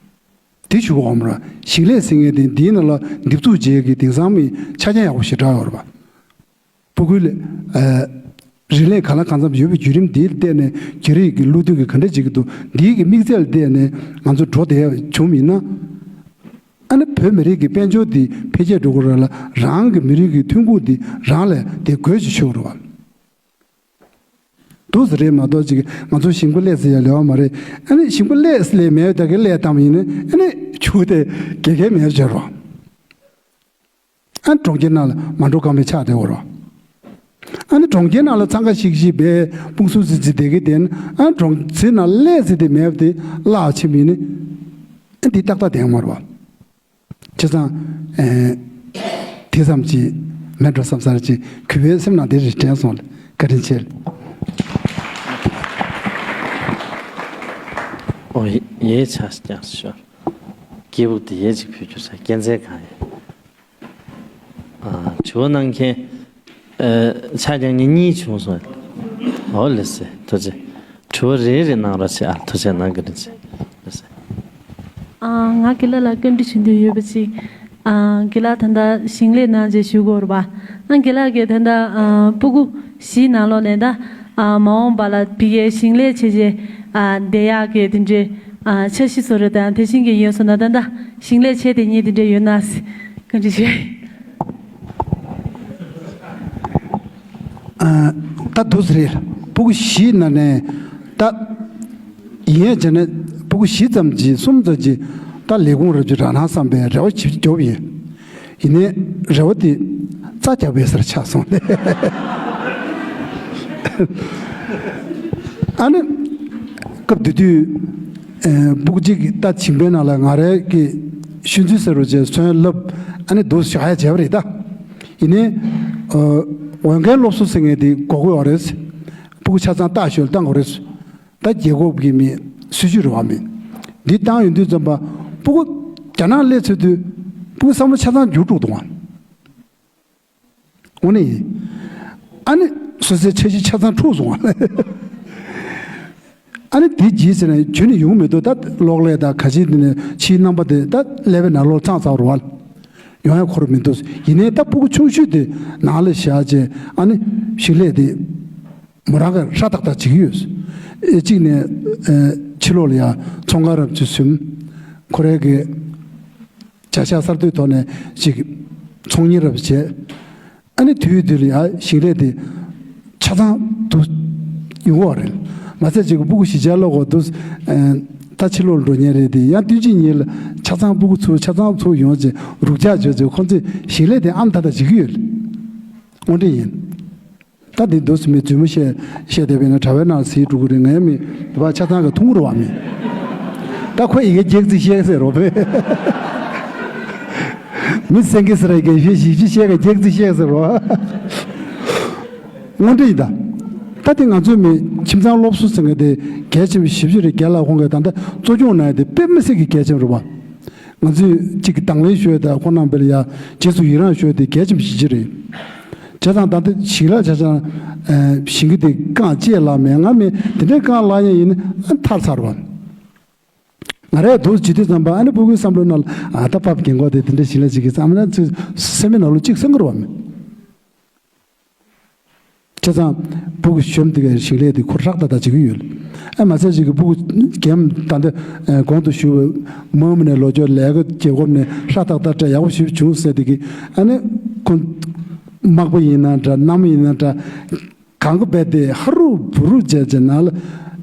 དེ་ཞུ་གི་འོང་མ་རེད། ཞིང་ལས་ཟེར་མཁན་དེ་འདིའི་ནང་ལ་འདེབས་འཛུགས་བྱེད་ཀྱི་དེང་སང་མི་ཆ་རྐྱེན་ཡག་པོ་ཞེ་དྲག་ཡོད་རེད་པ། ཕྲུ་གུའི་ལས་ཨ་རིག་གནས་གང་ལ་གང་འཚམ་ཡོད་པའི་བརྒྱུད་རིམ་འདིའི་ལ་བལྟས་ནས་རྒྱ་རིགས་ཀྱི་ལུགས་མཐུན་གྱིས་ག་འདྲ་བྱེད་ཀྱི་འདུག་འདིའི་གི་དམིགས་ཚད་ལ་བལྟས་ནས་ང་ཚོ་འགྲོ་བསྡད་བྱུང་ཡིན་ན། ཨ་ནི་བོད་མི་རིགས་ཀྱི་དཔལ་འབྱོར་འདི་འཕེལ་རྒྱས་འགྲོ་གི་རེད་ལ་རང་གི་མི་རིགས་ཀྱི་ཐོན་ཁུངས་འདི་རང་ལ་དེ་དགོས་ཀྱི་ཆོག་རེད་པ། འདུག་ཟེར་རེད་མ་གཏོགས་ཅིག་ང་ཚོ་ཞིང་པ་ལས་ཟེར་ཡ་ལེ་བ་མ་རེད། ཨ་ནི་ཞིང་པ་ལས་ལས་མེད་ད་གི་ལས་བཏང་བ་ཡིན་ན་ཨ་ནི་ཆུ་དེ་དགེ་རྒན་མེད་བྱེད་རོགས། ཨ་གྲོང་ཁྱེར་ནང་ལ་མ་འགྲོ་གང་མེད་ཆགས་བསྡད་ཡོད་རོགས། ཨ་ནི་གྲོང་ཁྱེར་ནང་ལ་འཚང་ཁ་ཤིག་ཤིག་བས་སྤུངས་སུ་ཟི་ཟི་བསྡད་ཀྱི་བསྡད་ན་ཨ་གྲོང་ཚེ་ནང་ལས་ཟི་དེ་མེད་པ་དེ་བརླག་ཕྱིན་པ་ཡིན་ན་ཨ་འདི་ཏག་ཏག་བསྡད་ཡོད་མ་རེད་བ། བྱས་ཙང་ཨེ་དེ་ཙམ་གྱིས་མེད་འགྲོ་བསམ་ས་རེད་ཅིག་གུས་པའི་སེམས་ནང་དེ་རེ་དྲན་སོང་ལ་བཀའ་དྲིན་ཆེ། ཨོ་ཡ་ཡའི་ཆ་ཀྱང་ཤོར། སྐད་སྦུག་དེ་ཡའི་ཅིག་ཕུལ་རྒྱུ་རེད། སྐད་འཛེར་གང་ཡིན། ཨ་དྲི་བ་གནང་མཁན་ཨ་ཆ་ཀྱང་ཉིན་གཉིས་བྱུང་སོང་། ཨོ་ལགས་སེ་ཐུགས་རྗེ། དྲི་བ་རེ་རེ་གནང་རོགས་བྱེད། ཨ་ཐུགས་རྗེ་གནང་། བཀའ་དྲིན་ཆེ། ལགས་སེ། ཨ་ང་རྒན་ལགས་ལ་བཀའ་འདྲི་ཞུ་འདོད་ཡོད་པ་ཅིག་ཨ་རྒན་ལགས་ད་ལྟ་ཞིང་ལས་གནང་རྗེས་ཞུ་དགོས་རེད་པ། ཨ་རྒན་ལགས་ཀྱིས་ད་ལྟ་ཨ་སྤུ་གུ་བཞིའི་ནང་ལོགས་ནས་ད་ཨ་མ་འོངས་པ་ལ་ཕ་གིའི་ཞིང་ལས་བྱས་རྗེས་ཨ་བསྡད་ཡག་གི་དེ་འདྲའི་ཨ་འཆར་གཞི་བཟོ་རེད་དང་དེ་བཞིན་གྱི་ཡོད་སོང་ན་ད་ལྟ་ཞིང་ལས་བྱས་བསྡད་མཁན་དེ་འདྲ་ཡོད་ན་བཀའ་འདྲི་ཞུ། ཨ་ད་འདུག་སེ་རེད། སྤུ་གུ་བཞིའི་ནང་ནས་ད་ཡིན་ཡང་བྱས་ན་སྤུ་གུ་བཞི་ཙམ་གྱིས་གསུམ་ཙམ་གྱིས་ ད་ལས་ཁུངས་རབ་ཅིག་རག་ན་བསམ་པའི་རེ་བ་ཅིག་རྒྱོབ་ཡིན། ཡིན་ནའི་རེ་བ་དེ་རྩྭ་རྒྱག་པའི་སར་ཆགས་སོང་ནས། ཨ་ནི་སྐབས་དེ་དུས་ཨེ་སྤུ་གུ་གཅིག་གིས་ད་བྱིས་པའི་ནང་ལ་ང་རའི་གི་ཤུལ་འཛུལ་ཟེར་རོ་བྱས་སོན་ལབ། ཨ་ནི་འདུག་བཞག་ཡ་བྱས་པ་རེད་ད། ཡིན་ནའི་ཨ་འོས་འགན་སློབ་གསོ་ཟེར་མཁན་དེ་དགོས་ཀྱི་ཡོད་རེད། སྤུ་གུ་ཆ་ཚང་ལྟ་ཞོལ་བཏང་དགོས་རེད། ད་རྒྱལ་ཁབ་ཀྱི་མི་སྲིད་ཇུས་རེད་བ་མི། འདི་བཏང་ཡོང་དུས་ཙམ་པ་སྤུ་གུ་རྒྱ་ནག་སླེབས་ཚར་དུས་སྤུ་གུ་བསམ་བློ་ཆ་ཚང་འགྱུར་འགྲོ་འདུག་བ། འོ་ནི། ཨ་ནི་སོ་སོའི་འཆར་གཞི་ཆ་ཚང་འཁྲུགས་སོང་བ། ཨ་ནི་དེ་རྗེས་ཟེར་ན་རྒྱུན་ནས་ཡོང་མི་འདུག་ད་གློག་ཀླད་དང་ག་ཅི་དེ་ནས་ཕྱིའི་རྣམ་པ་དེ་ད་ཀླད་པའི་ནང་ལོགས་ཚང་ཚར་རོ་བ། ཡོང་ཡ་ཁོ་རང་མི་འདུག་ཡིན་ནའི་ད་སྤུ་གུ་ཆུང་ཤོས་དེ་ནང་ལ་བཞག་བྱས་ཨ་ནི་ཞིང་ལས་དེ། མོ་རང་གིས་ཧྲ་ཏག་ཏག་བྱེད་ཀྱི་ཡོད། ཨེ་གཅིག་ནས་ཨེ་ཕྱི་ལོགས་ལ་ཡ་ཚོང་ཁང་རབ་ཅིག་ཟིན། ཁོ་རའི་གི་བྱ་གཞག་གསར་གཏོད་ཐོག་ནས་ཅིག་ཚོང་གཉེར་རབ་བྱས། ཨ་ནི་དུས་དུས་ལ་ཡ་ཞིང་ལས་དེ་ཆ་ཚང་དུ་ཡོང་གི་རེད། མ་ཚད་ཅིག་སྤུ་གུ་བཞི་ཆ་ལོག་གོ་འདུག་ཨེ་ད་ཕྱི་ལོགས་ལ་འགྲོ་མཁན་རེད་དེ་ཡང་བསྟུན་ཅིག་ཉིན་ལ་ཆ་ཚང་སྤུ་གུ་ཚུར་ཆ་ཚང་ཚུར་ཡོང་བྱས་རུག་ཆག་བྱོས་བྱས་ཁོང་ཚོས་ཞིང་ལས་དེ་ཨམ་ཐག་ཐག་བྱེད་ཀྱི་ཡོད། དངོས་འབྲེལ་ཡིན། ད་འདི་འདུག་སེ་མི་རྫུན་མ་བཤད་བཤད་བསྡད་པས་ན་གྲྭ་པའི་ནང་ཟིག་འགྲོ་གི་རེད། ངའི་མི་དེ་བ་ཆ་ཚང་གི་ཐུང་རུ་བ་མི། ད་ཁོ་ཡི་གེ་རྒྱག་རྩིས་བཤད་ཟེར་རོ་བས། མི་སེང་གེ་ཟེར་ཡི་གེ་བཤད་ཞིབ་ཅི་བཤད་གི་རྒྱག་རྩིས་བཤད་ཟེར་རོ། དངོས་འབྲེལ་ཡིན་ད། ད་དེ་ང་ཚོའི་མི་ཁྱིམ་ཚང་སློབ་གསོ་ཟེར་མཁན་དེ་གལ་ཆེན་པོ་ཞེ་པོ་ཅིག་རེད། རྒན་ལགས་ཁོང་གིས་ད་ལྟ་གཙོ་སྐྱོང་གནང་ཡ་དེ་དཔེ་མི་སྲིད་ཀྱི་གལ་ཆེན་པོ་རེད་བ། ང་ཚོས་གཅིག་གི་དང་ལེན་ཞུ་ཡ་དང་ཁོང་རྣམ་པ་ལ་ཡ་རྗེས་སུ་ཡི་རང་ཞུ་ཡ་དེ་གལ་ཆེན་པོ་ཞེ་ཅིག་རེད། བྱས་ཙང་ད་ལྟ་ཞིང་ལས་ཆ་ཚང་ཨ་ཞིང་གི་དེ་རྐང་བཅད་ལ་མེད་ང་མེད་དེ་འདྲའི་རྐང་ལག་ཡང་ཡིན་ན་ཨ་ཐར་ཚར་བ། ང་རས་འདུག་བྱེད་དུས་ཙམ་པ་ཨ་ནི་སྤུ་གུའི་བསམ་བློའི་ནང་ལ་ཨ་ད་ཕབ་རྒན་གོག་དེ་དེ་འདྲ་ཞིང་ལས་བྱེད་ཀྱི་བསམ་ན་ཚོས་སེམས་པའི་ནང་ལོ་གཅིག་སེམས་ཁུར་བ་མེད། བྱས་ཙང་སྤུ་གུ་གཞོན་དེ་གའི་ཞིང་ལས་དེ་ཁོ་ཧྲག་ཏག་ཏག་བྱེད་ཀྱི་ཡོད། ཨ་མ་ཚད་ཅིག་གི་སྤུ་གུ་རྒན་ད་ལྟ་གོང་དུ་ཞུ་བའི་མ་འོངས་པ་ནས་ལོ་ཅོག་ལས་ཀ་རྒྱལ་ཁབ་ནས་ཧྲག་ཏག་ཏག་སྤྲད་ཡག་པོ་ཞིག་བྱུང་ཟེར་དེ་གི་ཨ་ནི་ཁོ་མག་པ་ཡིན་ན་འདྲ་མནའ་མ་ཡིན་ན་འདྲ་གང་གི་རྦད་དེ་ཧ་རུ་བུ་རུ་བྱས་བྱས་ནང་ལ་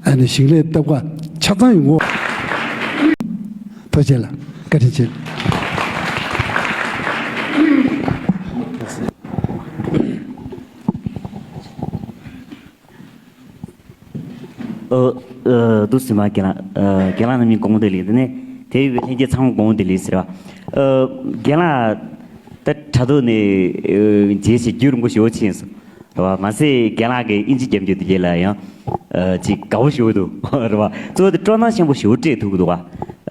ཨ་ནི་ཞིང་ལས་སྟབས་ཀ་ཆ་ཚང་ཡོང་གོ། ཐུགས་རྗེ་ཆེ་ལ་བཀའ་དྲིན་ཆེ། ཨོ། ཨ། འདུག་སེ་མ་རྒན་ལགས། ཨ། རྒན་ལགས་རྣམ་གཉིས་དགོངས་པ་བདེ་ལེགས། དེ་ནས་དེ་ཡི་ལྷན་རྒྱས་ཚང་མ་དགོངས་པ་བདེ་ལེགས་ཟེར་བ། ཨ། རྒན་ལགས་ད་དྲ་ཐོག་ནས་ཨ་མཇལ་བྱས་རྒྱུན་རིང་པོ་ཞེ་པོ་ཕྱིན་སོང་རེད་བ། མ་ཟད་རྒན་ལགས་ཀྱིས་དབྱིན་ཇི་རྒྱབ་རྒྱུ་དེ་རྗེས་ལ་ཡང་ཨ་ཅིག་དགའ་པོ་ཞེ་པོ་འདུག་རེད་བ། གཙོ་བོ་དེ་སྤྲོ་སྣང་ཆེན་པོ་ཞེ་པོ་སྤྲད་ཐུབ་ཀྱི་འདུག་བ།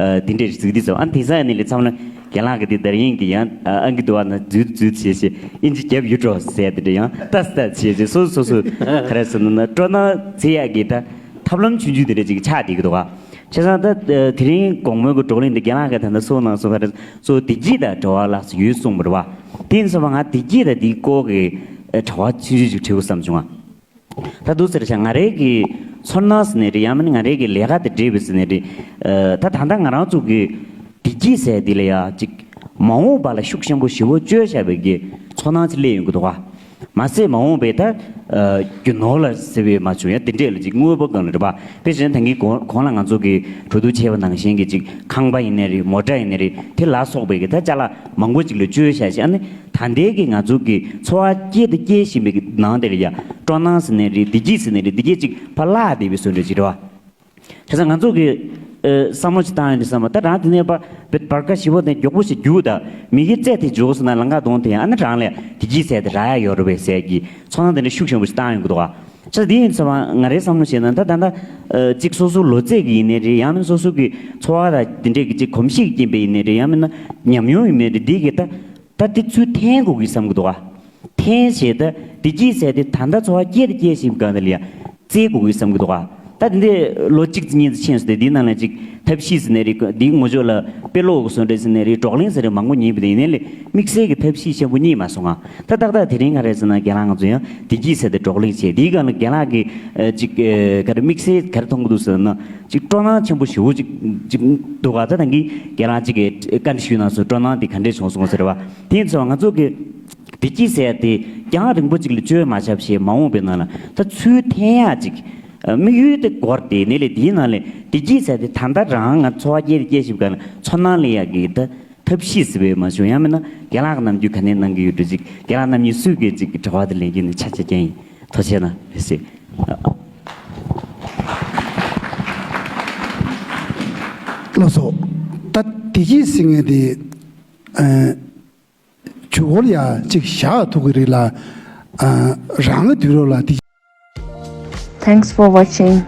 ཨ། དེ་འདྲའི་གཟིགས་དུས་ཙམ་ཨ་དེང་སང་ནས་ལས་མཚམས་ལ་རྒན་ལགས་ཀྱི་དེ་དར་ཡིན་གྱི་ཡང་ཨ་ཨང་ཀི་འདུག་བ་ན་འཛུལ་འཛུལ་བྱེད་བྱེད་དབྱིན་ཇི་རྒྱབ་ཡོད་འགྲོ་ཟེར་དེ་འདྲ་ཡང་ལྟ་ལྟ་བྱེད་བྱེད་སོ་སོ་སོ་ག་རེ་ཟེར་ན་ན་སྤྲོ་སྣང་བྱེད་ཡག་གི་ད་ཐབས་ལམ་ཆུང་ཆུང་དེ་འདྲ་ཅིག་ཆགས་བསྡད་ཀྱི་འདུག་བ། བྱས་ཙང་ད་དེ་རིང་དགོང་མོའི་གི་བགྲོ་གླེང་འདི་རྒན་ལགས་ཀྱིས་ད་ལྟ་སོ་ནང་སོ་ག་རེ་སོ་བདེ་སྐྱིད་དང་འབྲེལ་བ་ལ་ཡོད་གསུངས་པ་རེད་བ། དེ་ཡིན་ཙང་ང་བདེ་སྐྱིད་དང་དེའི་སྐོར་གྱི་དྲི་བ་ཆུང་ཆུང་ཅིག་དྲི་དགོས་བསམ་བྱུང་ང་། ད་འདུག་ཟེར་བྱས་ང་རའི་གི་ཚོར་སྣང་ཟེར་ནས་རེད། ཡང་མིན་ང་རའི་གི་ལས་ཀ་དེ་འདྲེས་པའི་ཟེར་ནས་རེད། ཨ། ད་ད་ལྟ་ང་རང་ཚོ་གི་བདེ་སྐྱིད་ཟེར་དེ་ལ་ཡ་ཅིག་མ་འོངས་པ་ལ་ཤུགས་ཆེན་པོ་ཞེ་པོ་བཅོལ་བཞག་པའི་གི་ཚོར་སྣང་ཅིག་སླེབས་ཡོང་གི་འདུག་ག། མ་ཟད་མ་འོངས་པའི་ད་ཨ་རྒྱུ་ནོར་ལ་ཟེར་བའི་མ་བྱུང་ཡང་དེ་འདྲས་ལ་ཅིག་དངོས་པོ་སྒང་ལ་རེད་པ། དཔེ་བྱས་ན་ད་གིན་གོང་གོང་ལ་ང་ཚོ་གི་གྲོས་བསྡུར་བྱས་པ་ནང་བཞིན་གི་ཅིག་ཁང་པ་ཡིན་ནའི་རེད། མོ་ཊ་ཡིན་ནའི་རེད། དེ་ལ་སོགས་པའི་གི་ད་ཅ་ལག་མང་པོ་ཅིག་ལ་བཅོལ་བཞག་བྱས་ཨ་ནི། ད་ལྟའི་གི་ང་ཚོ་གི་འཚོ་བ་སྐྱེལ་དང་སྐྱེལ་བཞིན་པའི་ནང་དེར་ཡ་སྤྲོ་སྣང་ཟེར་ནའི་རེད། བདེ་སྐྱིད་ཟེར་ནའི་རེད། བདེ་སྐྱིད་ཅིག་ཕར་བརླག་བསྡད་པའི་བཟོ་འདྲ་ཅིག་རེད་བ། བྱས་ཙང་ང་ཚོ་གི་ཨ་བསམ་བློ་ཅིག་བཏང་ཡོང་དུས་ཙམ་པ་ད་རང་དེ་ནས་པ་བར་ཀ་ཞིབ་པོ་དེ་མགྱོགས་པོ་ཞིག་རྒྱུགས་དང་མི་གི་རྩེ་དེ་འཇོག་སོང་ན་ལམ་ཁ་གདོང་དེ་ཡང་ཨ་ནི་རང་ལས་བདེ་སྐྱིད་ཟེར་དེ་རག་ཡ་ཡོད་རེད་པས་ཟེར་གི་ཚོར་སྣང་དེ་འདྲ་ཤུགས་ཆེན་པོ་ཞིག་བཏང་ཡོང་གི་འདུག་བ། བྱས་ཙང་དེ་ཡིན་ཙང་ང་རའི་བསམ་བློ་བྱས་ན་ད་ད་ལྟ་ཨ་གཅིག་སོ་སོའི་ལོ་ཚད་ཀྱི་ཡིན་ནའི་རེད། ཡང་མིན་སོ་སོ་གི་འཚོ་བ་དང་དེ་འདྲས་ཀྱི་གཅིག་གོམས་གཤིས་ཀྱི་རྐྱེན་པས་ཡིན་ནའི་རེད། ཡང་མིན་ན་ཉམས་མྱོང་ཡིན་ནའི་རེད། འདི་གི་ད་ད་དེ་ཚུར་འཐེན་དགོས་ཀྱི་བསམ་གྱི་འདུག་ག། འཐེན་བྱས་ད་བདེ་སྐྱིད་ཟེར་དེ་ད་ལྟ་འཚོ་བ་སྐྱེལ་དང་སྐྱེལ་བཞིན་པའི་སྒང་དེ་ལ་ཡང་བཙལ་དགོས་ཀྱི་བསམ་གྱི་འདུག་ག། ད་དེ་འདྲས་ལོ་གཅིག་གཉིས་ཙམ་ཕྱིན་སོང་སྟེ་འདིའི་ནང་ལ་ཅིག་ཐབས་ཤེས་ཟེར་ནའི་རེད། འདིའི་ངོ་ཕྱོགས་ལ་དཔེ་ཀློག་གི་བཟོ་འདྲ་ཟེར་ནའི་རེད། བགྲོ་གླེང་ཟེར་རེད། མང་པོ་ཉན་པ་དེ་ཡིན་ནའི་ལས་དམིགས་བསལ་གྱི་ཐབས་ཤེས་ཆེན་པོ་རྙེད་མ་སོང་ང་། ད་ཏག་ཏག་དེ་རིང་ག་རེ་ཟེར་ན་རྒན་ལགས་ང་ཚོ་ཡང་བདེ་སྐྱིད་ཟེར་ཏེ་བགྲོ་གླེང་བྱས། དེའི་སྒང་ལ་རྒན་ལགས་ཀྱིས་ཨ་ཅིག་ཨ་ག་རེ་དམིགས་བསལ་ག་རེ་མཐོང་གི་འདུག་ཟེར་ན་ཅིག་སྤྲོ་སྣང་ཆེན་པོ་ཞེ་པོ་ཅིག་ཅིག་འདུག་ག། ད་ད་གིན་རྒན་ལགས་ཅིག་གིས་བཀའ་འདྲི་ཞུས་གནང་སོང་། སྤྲོ་སྣང་དེ་ག་འདྲས་བྱུང་སོང་ཟེར་བ། དེ་ཡིན་ཙང་ང་ཚོ་གི་བདེ་སྐྱིད་ཟེར་ཡ་དེ་རྒྱང་རིང་པོ་ཅིག་ལ་བཅོལ་མ་བྱས་བྱས་མ་འོངས་པའི་ནང་ལ་ད་ཚུར་འཐེན་ཡ་ཅིག་ དམིགས་ཡུལ་དེ་སྐོར་དེ་ནས་ལས་དེའི་ནང་ལས་བདེ་སྐྱིད་ཟེར་དེ་ད་ལྟ་རང་ང་འཚོ་བ་སྐྱེལ་སྐྱེལ་ཞིབ་ག་ན་ཚོར་སྣང་ལས་ཡག་གི་ད་ཐབས་ཤེས་ཟེར་བས་མ་བྱུང་། ཡང་མིན་ན་རྒན་ལགས་ནམ་རྒྱུན་ག་ནས་གནང་གི་ཡོད་འགྲོ་ཅིག་རྒན་ལགས་ནམ་རྒྱུན་སུས་གི་ཅིག་གི་དྲི་བ་དེ་ལེན་རྒྱུ་ནི་ཆ་ཆ་ཅན་ཡིན། ཐུགས་རྗེ་གནང་ལགས་སེ། ལགས་སོ། ད་བདེ་སྐྱིད་ཟེར་མཁན་དེ་ཨ་མཇུག་སྐོར་ཡ་གཅིག་བཞག་ཐུབ་ཀྱི་རེད་ལ། ཨ་རང་གི་དུས་རབས་ལ་བདེ། Thanks for watching.